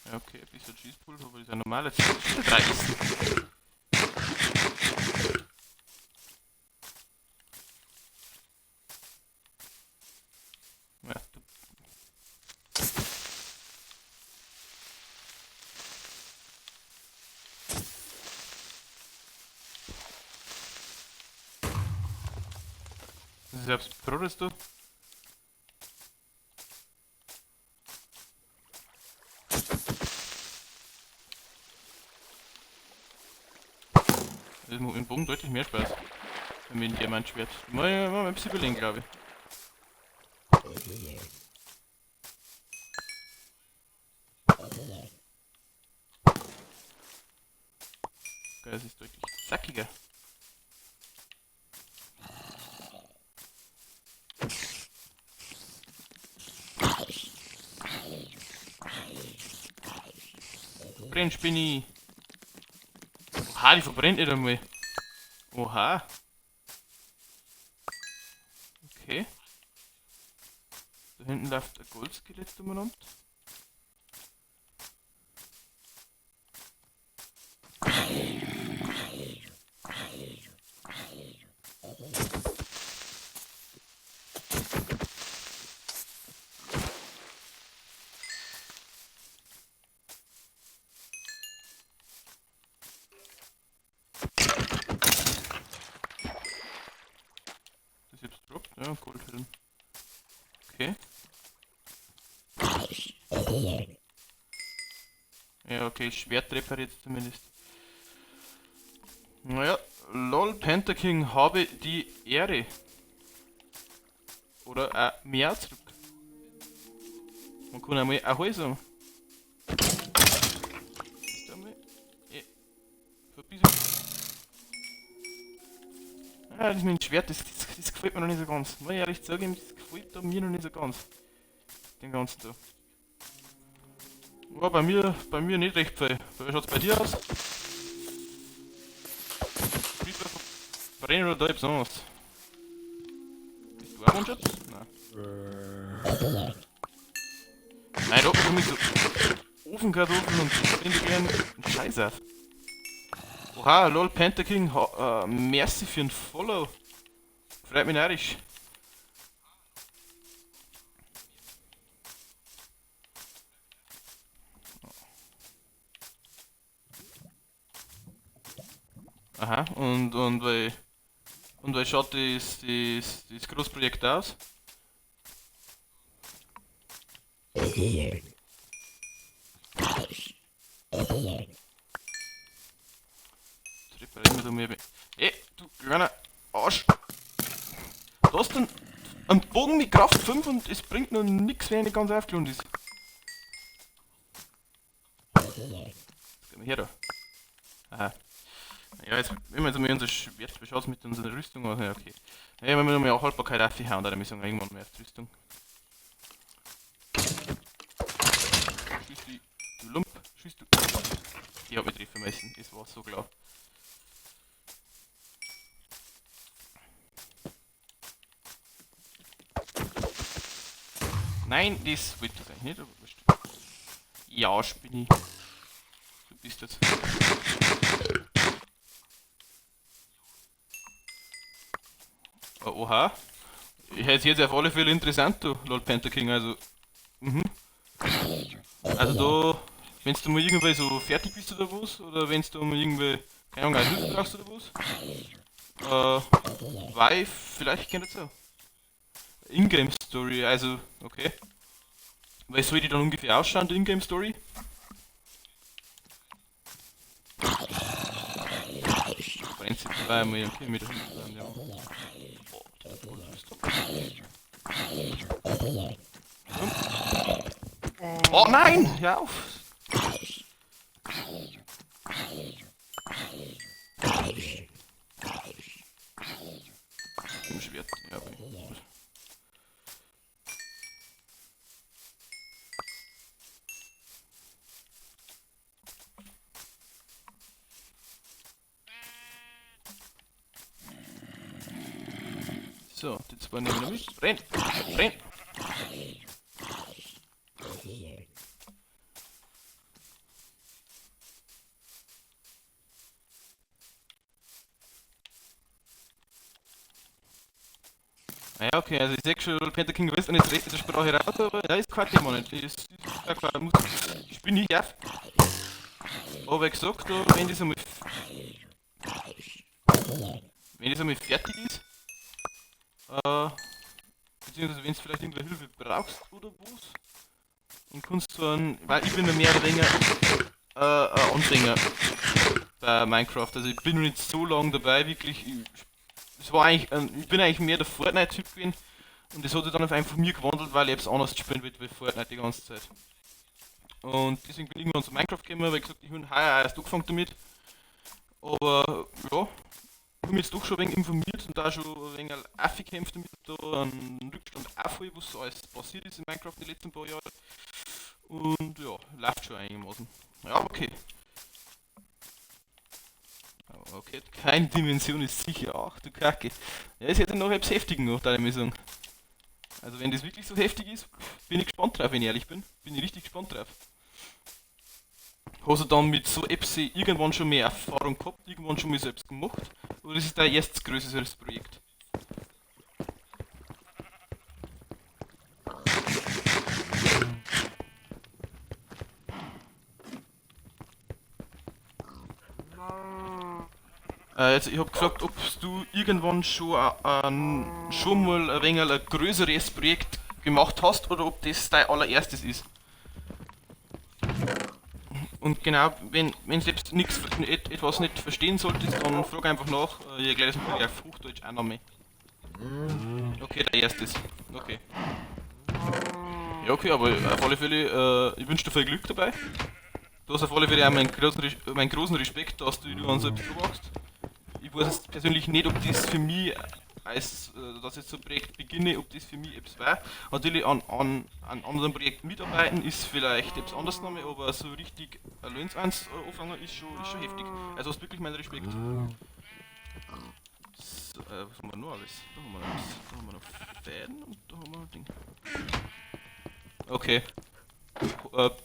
Ja, okay, ein bisschen Schießpulver, aber das ist ja normal. Jetzt 3 Essen. Ja, du. Selbst broderst du? Das macht mit dem Bogen deutlich mehr Spaß. Wenn mit dem Diamantschwert. Mal ein bisschen überlegen, glaube ich. Okay, das ist deutlich zackiger. Brenn, Spinni! Oha, die verbrennt nicht einmal. Oha. Okay. Da hinten läuft ein Goldskelett umeinander. Ja, Goldhüllen. Okay. Ja, okay, Schwert repariert zumindest. Naja, lol, Pentaking habe die Ehre. Oder auch mehr zurück. Man kann einmal Ahoi sagen. Ist da mal? Verbiss mich. Ah, das mit dem Schwert, das gefällt mir noch nicht so ganz. Muss ich ehrlich sagen, das gefällt da mir noch nicht so ganz. Den ganzen da. Ja, bei mir nicht recht viel. Wie schaut's bei dir aus? Creeper verbrennen oder da etwas anderes? Bist du auch One-Shot? Nein. Nein, da komme ich so Ofenkartoffeln und finde ich einen Scheiß auf. Oha, lol, Pentaking, merci für ein Follow. Freut mich narrisch. Aha, und wie schaut das Großprojekt aus? Ey, du kleiner Arsch! Du hast einen Bogen mit Kraft 5 und es bringt noch nix, wenn er nicht ganz aufgelohnt ist. Jetzt gehen wir her da. Aha. Ja, jetzt, wenn wir jetzt mal unser Schwert, wie schaut's mit unserer Rüstung aus? Ja, okay. Ja, wenn wir nochmal auch Haltbarkeit aufhauen, dann müssen wir irgendwann mehr auf die Rüstung. Schießt du, du Lump, schießt du. Die hat mich treffen müssen, das war so klar. Nein, das wollte ich eigentlich nicht, aber wurscht. Ja, Spinni. Du bist jetzt. Oh, oha. Ich hätte jetzt auf alle Fälle interessant, du, lol Pentaking, also. Mhm. Also da, wenn du mal irgendwie so fertig bist oder was, oder wenn du mal irgendwie, keine Ahnung, Hilfe brauchst oder was, Weil vielleicht kennt ihr so. Ingame Story, also, okay. Weil soll die dann ungefähr ausschauen, die Ingame Story? Brennt sie zweimal einen Kilometer hin, ja. Oh, oh nein! Hör auf! Im Schwert, ja. So, die zwei nehmen wir mit. Renn! Renn! Ah ja, okay, also ich sehe schon, Pentaking weiß nicht recht mit der Sprache raus, aber ja, ist kein Thema nicht. Ist kein, muss, ich bin nicht auf. Aber wie gesagt, da, wenn das einmal fertig ist, beziehungsweise wenn du vielleicht irgendwelche Hilfe brauchst oder was, und kannst du einen, weil ich bin ja mehr oder weniger ein Anfänger bei Minecraft, also ich bin noch nicht so lange dabei, wirklich. Es war eigentlich, ich bin eigentlich mehr der Fortnite-Typ gewesen und das hat sich dann auf einfach mir gewandelt, weil ich etwas anders spielen will wie Fortnite die ganze Zeit. Und deswegen bin ich irgendwann zu Minecraft gekommen, weil ich gesagt, ich habe heuer erst angefangen damit. Aber ja, ich habe mich jetzt doch schon ein wenig informiert und da schon ein wenig aufgekämpft damit, da einen Rückstand aufhole, was so alles passiert ist in Minecraft die letzten paar Jahre. Und ja, läuft schon einigermaßen. Ja, okay. Okay, keine Dimension ist sicher. Ach du Kacke. Ja, es hätte noch etwas heftiger noch, da ich sagen. Also wenn das wirklich so heftig ist, bin ich gespannt drauf, wenn ich ehrlich bin. Bin ich richtig gespannt drauf. Hast du dann mit so Apps irgendwann schon mehr Erfahrung gehabt, irgendwann schon mal so etwas gemacht? Oder ist es dein erstes größeres Projekt? Jetzt, ich hab gefragt, ob du irgendwann schon, schon mal ein wenig ein größeres Projekt gemacht hast oder ob das dein allererstes ist. Und genau, wenn selbst nix, etwas nicht verstehen solltest, dann frag einfach nach. Ich erkläre das natürlich auf Hochdeutsch auch noch mehr. Okay, der erste ist. Okay. Ja, okay, aber auf alle Fälle, ich wünsche dir viel Glück dabei. Du hast auf alle Fälle auch meinen großen Respekt, dass du dich an so etwas wagst. Ich weiß jetzt persönlich nicht, ob das für mich, als dass ich so ein Projekt beginne, ob das für mich etwas war. Natürlich an anderen Projekten mitarbeiten ist vielleicht etwas anderes noch mehr, aber so richtig allein eins anfangen ist schon heftig. Also hast wirklich meinen Respekt. So, was haben wir noch alles? Da haben wir noch alles. Da haben wir noch Fäden und da haben wir noch Ding. Okay.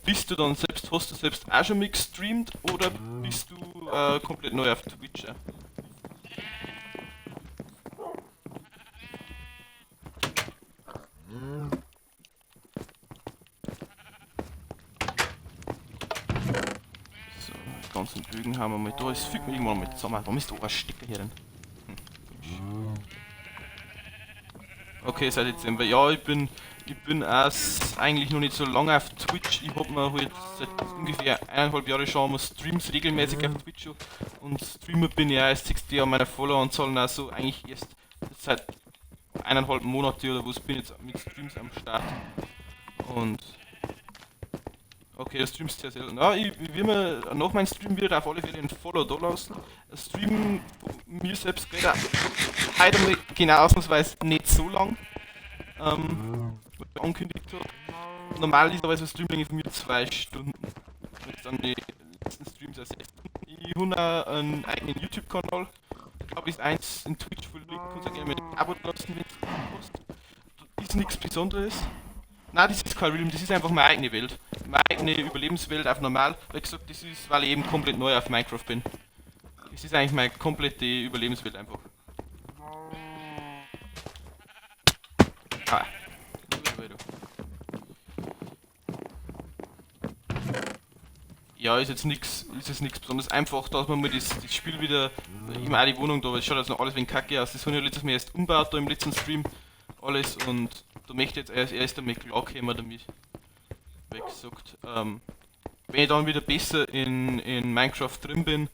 Bist du dann selbst, hast du selbst auch schon mit gestreamt oder bist du komplett neu auf Twitch? So, die ganzen Bögen haben wir mal da. Es fügt mir irgendwann mal zusammen. Warum ist da ein Stecker hier drin? Okay, seit Dezember. Ja, ich bin auch eigentlich noch nicht so lange auf Twitch. Ich hab mir halt seit ungefähr 1,5 Jahren schon mal Streams regelmäßig auf Twitch schon. Und Streamer bin ich auch erst 60 Jahre meiner Followeranzahl auch so eigentlich erst seit 1,5 Monate oder was bin ich jetzt mit Streams am Start. Und okay, du streamst sehr selten. Ja, ich will mir nach meinem Stream wieder auf alle Fälle einen Follow da lassen. Stream mir selbst geht auch heute mal genau ausnahmsweise nicht so lang. Was ich angekündigt habe. Normalerweise Streamlänge von mir 2 Stunden. Jetzt dann die letzten Streams ersetzt. Ich habe auch einen eigenen YouTube-Kanal. Ich glaube, ist eins in Twitch verlinkt. Kannst du gerne mit ein Abo lassen, wenn es passt. Ist nichts Besonderes. Nein, das ist kein Realm, das ist einfach meine eigene Welt. Meine eigene Überlebenswelt auf normal. Wie gesagt, das ist, weil ich eben komplett neu auf Minecraft bin. Das ist eigentlich meine komplette Überlebenswelt einfach. Ah. Ja, ist jetzt nichts besonders einfach, dass man mal das Spiel wieder, ich meine auch die Wohnung da, weil es schaut jetzt noch alles wegen Kacke aus. Das habe ich ja letztes Mal erst umgebaut da im letzten Stream, alles, und da möchte ich jetzt erst einmal klarkommen damit. Wie gesagt, wenn ich dann wieder besser in Minecraft drin bin,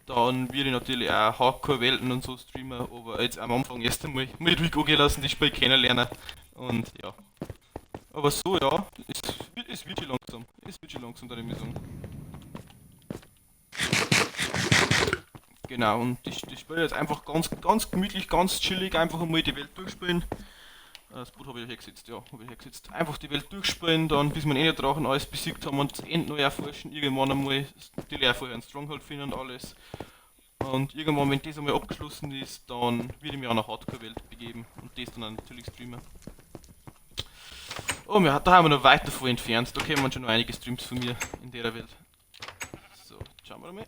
dann werde ich natürlich auch Hardcore-Welten und so streamen, aber jetzt am Anfang erst einmal mal ruhig angehen lassen, das Spiel kennenlernen und ja. Aber so, ja, es wird schon langsam, würde ich mal sagen. Genau, und das Spiel jetzt einfach ganz, ganz gemütlich, ganz chillig, einfach einmal die Welt durchspielen. Das Boot habe ich ja hergesetzt, ja, habe ich hergesetzt. Einfach die Welt durchspielen, dann bis wir den Enderdrachen alles besiegt haben und das End neu erforschen, irgendwann einmal, natürlich auch vorher einen Stronghold finden und alles. Und irgendwann, wenn das einmal abgeschlossen ist, dann würde ich mich auch nach Hardcore-Welt begeben und das dann auch natürlich streamen. Oh, da haben wir noch weit davon entfernt, da kommen schon noch einige Streams von mir in der Welt. So, schauen wir mal.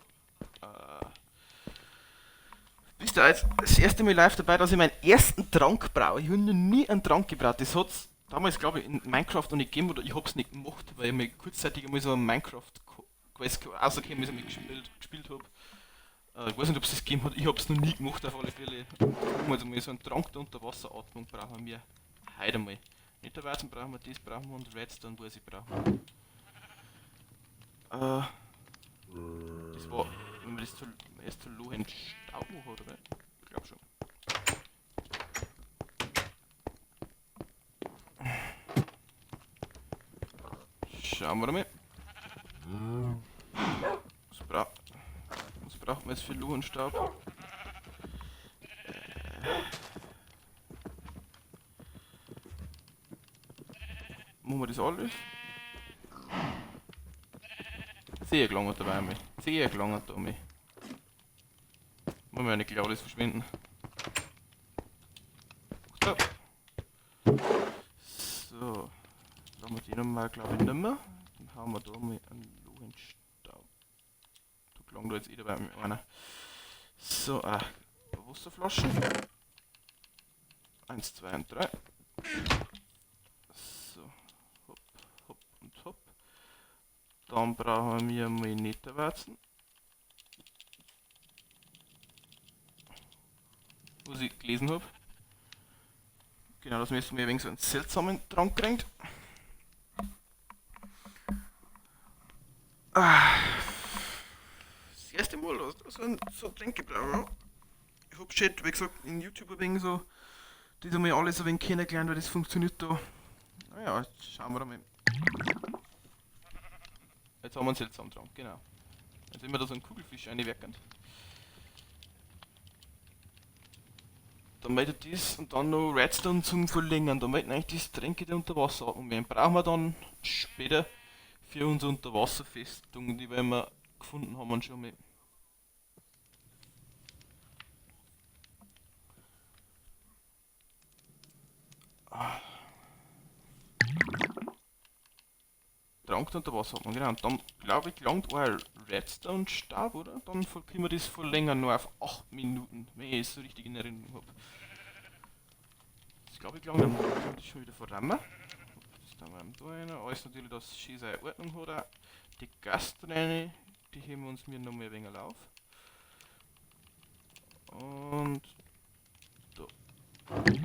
Bist du jetzt das erste Mal live dabei, dass ich meinen ersten Trank brauche? Ich habe noch nie einen Trank gebraut. Das hat's damals, glaube ich, in Minecraft noch nicht gegeben, oder ich hab's nicht gemacht, weil ich mir kurzzeitig einmal so ein Minecraft-Quest rausgekommen ist, ich gespielt hab. Ich weiß nicht, ob's das gegeben hat, ich hab's noch nie gemacht, auf alle Fälle. Gucken wir mal, so einen Trank der Unterwasseratmung brauchen wir heute einmal. Nicht der Weizen brauchen wir, das brauchen wir und Redstone weiß ich brauchen wir. Das war, wenn man das zu, erst zu Lohen Staub hat, oder? Ich glaub schon. Schauen wir mal. Was braucht man jetzt für Lohenstaub? Machen wir das alles? Sehr gelangt dabei einmal. Sehr gelangt da mal. Wollen wir ja nicht gleich alles verschwinden. So. So. Dann haben wir die nochmal, glaube ich, nimmer. Dann hauen wir da mal einen Lohenstaub. Da gelangt da jetzt eh dabei mit einer. So, Wasserflaschen. 1, 2 und 3. So. Hopp, hopp und hopp. Dann brauchen wir mal Netherwarzen. Was ich gelesen hab. Genau, das müssen wir ein wenig so einen seltsamen Trank kriegen. Das erste Mal, dass ich so ein Tränke brauche. Ich hab schon, wie gesagt, in YouTube ein wenig so, das einmal alles ein wenig kennengelernt, weil das funktioniert da. Naja, jetzt schauen wir mal. Jetzt haben wir einen seltsamen Trank, genau. Jetzt sehen wir da so einen Kugelfisch reinwerkend. Dann möchte das und dann noch Redstone zum Verlängern. Da möchten eigentlich das Tränke der Unterwasseratmung werden. Brauchen wir dann später für unsere Unterwasserfestung, die wir gefunden haben schon mal. Trank der Unterwasseratmung, genau. Und dann, glaube ich, gelangt auch ein Redstone-Stab, oder? Dann können wir das verlängern nur auf 8 Minuten, wenn ich es so richtig in Erinnerung hab. Das glaube ich gelangt, dann kommt das schon wieder voran. Das tun wir da rein. Alles natürlich, dass es schön seine Ordnung hat auch. Die Gastreine, die heben wir uns mir noch mal ein wenig auf. Und da.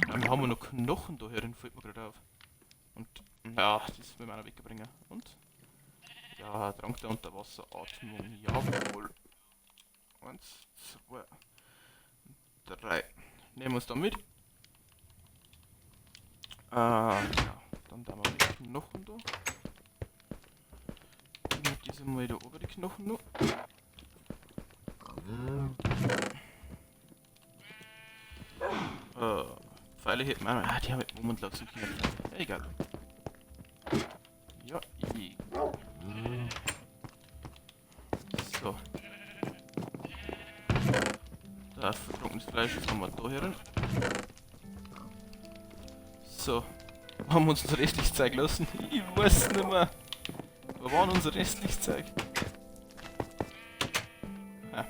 Dann haben wir noch Knochen da herin, fällt mir gerade auf. Und ja, das müssen wir auch noch wegbringen. Und? Ja, Trank der Unterwasseratmung. Jawohl. 1, 2, 3. Nehmen wir uns da mit. Ja, dann da mal die Knochen da. Mit diesem mal da oben die Knochen noch. Pfeile hätten wir auch noch. Ah, die haben wir Moment lassen können. Egal. Ja, ich. So. Das vertrocknetes Fleisch, das haben wir da her. So. Haben wir uns unser restliches Zeug lassen? Ich weiß nicht mehr. Wo war denn unser restliches Zeug? Ah.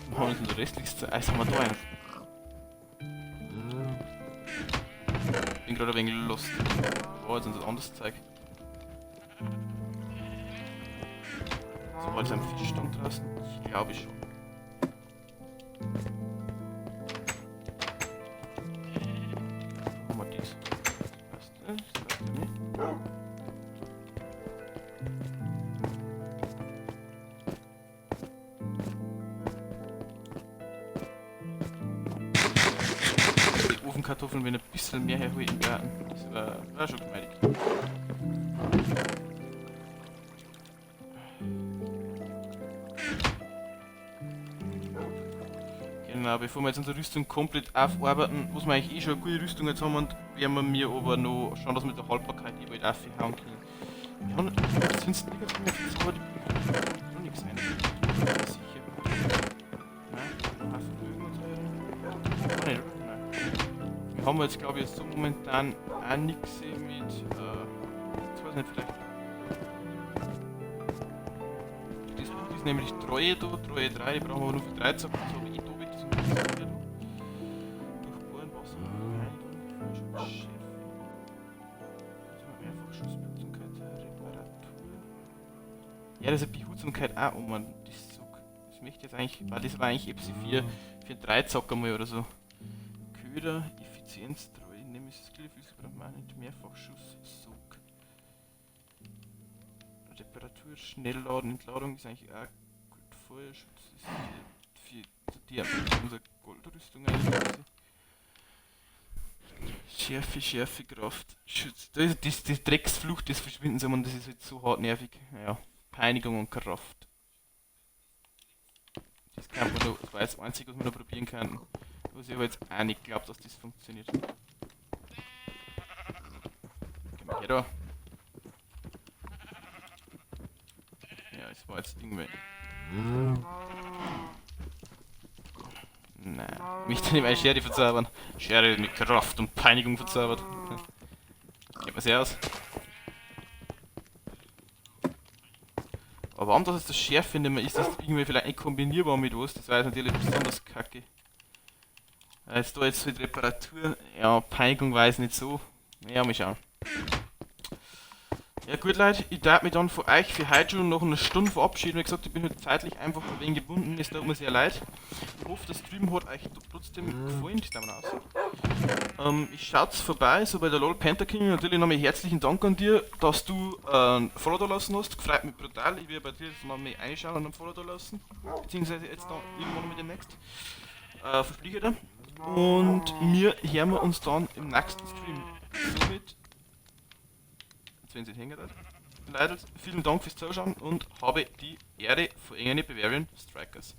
Wo haben wir unser restliches Zeug? Ah, jetzt haben wir da einen. Bin gerade ein wenig lost. Oh, jetzt ist das anderes Zeug. So, war jetzt ein Fischstand draußen? Ich glaube schon. Haben wir das? Passt, ne? Das passt ja nicht. Die Ofenkartoffeln, wenn ein bisschen mehr herholen im Garten. Das war schon geschmeidig. Genau, bevor wir jetzt unsere Rüstung komplett aufarbeiten, muss man eigentlich eh schon eine gute Rüstung jetzt haben und werden wir mir aber noch schauen, dass wir mit der Haltbarkeit eh bald aufhauen können. Wir haben jetzt findest du nichts mehr verzaubert, die noch nichts ein. Sicher. Nein, Haufen Bögen und so weiter. Oh, nicht, oder? Nein. Wir haben jetzt, glaube ich, jetzt so momentan auch nichts mit, das weiß ich nicht, vielleicht. Das Buch ist nämlich Treue da, Treue 3, die brauchen wir nur für 3 Zocken, das habe ich eh da weg, das ist hier da. Durchbohren, Wasser, Reinigung, Chef. Jetzt haben wir Mehrfachschuss, Behutsamkeit, Reparatur. Ja, das ist eine Behutsamkeit auch, oh man, das ist so, das möchte ich jetzt eigentlich, weil das war eigentlich Epsi 4 für einen Dreizocker mal oder so. Köder, Effizienz, Treue, Nemesis, Glühfüße braucht man auch nicht, Mehrfachschuss, Sog. Reparatur, Schnellladen, Entladung ist eigentlich auch gut. Feuerschutz ist für die unsere Goldrüstung eigentlich. Schärfe, Schärfe, Kraft, Schutz. Da ist das Drecksfluch, das verschwinden soll man, das ist halt so hart nervig. Ja, Peinigung und Kraft. Das kann man noch, das war jetzt das Einzige, was man noch probieren kann. Was ich aber jetzt auch nicht glaub, dass das funktioniert. Gehen wir her da. Ja, es war jetzt irgendwie. Nein, ich möchte nicht meine Schere verzaubern. Schere mit Kraft und Peinigung verzaubert. Geht mir sehr aus. Aber warum das jetzt das Schärfe nicht mehr ist, das irgendwie vielleicht nicht kombinierbar mit was, das war jetzt natürlich besonders kacke. Jetzt da jetzt mit Reparatur, ja, Peinigung weiß ich nicht so. Ja, mal schauen. Ja gut Leute, ich darf mich dann von euch für heute schon noch eine Stunde verabschieden. Wie gesagt, ich bin heute zeitlich einfach ein wenig gebunden, es tut mir sehr leid. Ich hoffe, der Stream hat euch trotzdem gefallen. Das darf man aus. Ich schaut's vorbei, so bei der LOL Panther King. Natürlich nochmal herzlichen Dank an dir, dass du ein Follow da lassen hast. Gefreut mich brutal. Ich werde bei dir jetzt mal mehr reinschauen und ein Follow da lassen. Beziehungsweise jetzt da irgendwann noch mit demnächst. Verspreche ich dir. Und wir hören wir uns dann im nächsten Stream. Somit. Jetzt wenn sie hängen hat. Leute, vielen Dank fürs Zuschauen und habe die Ehre von Engene Bavarian Strikers.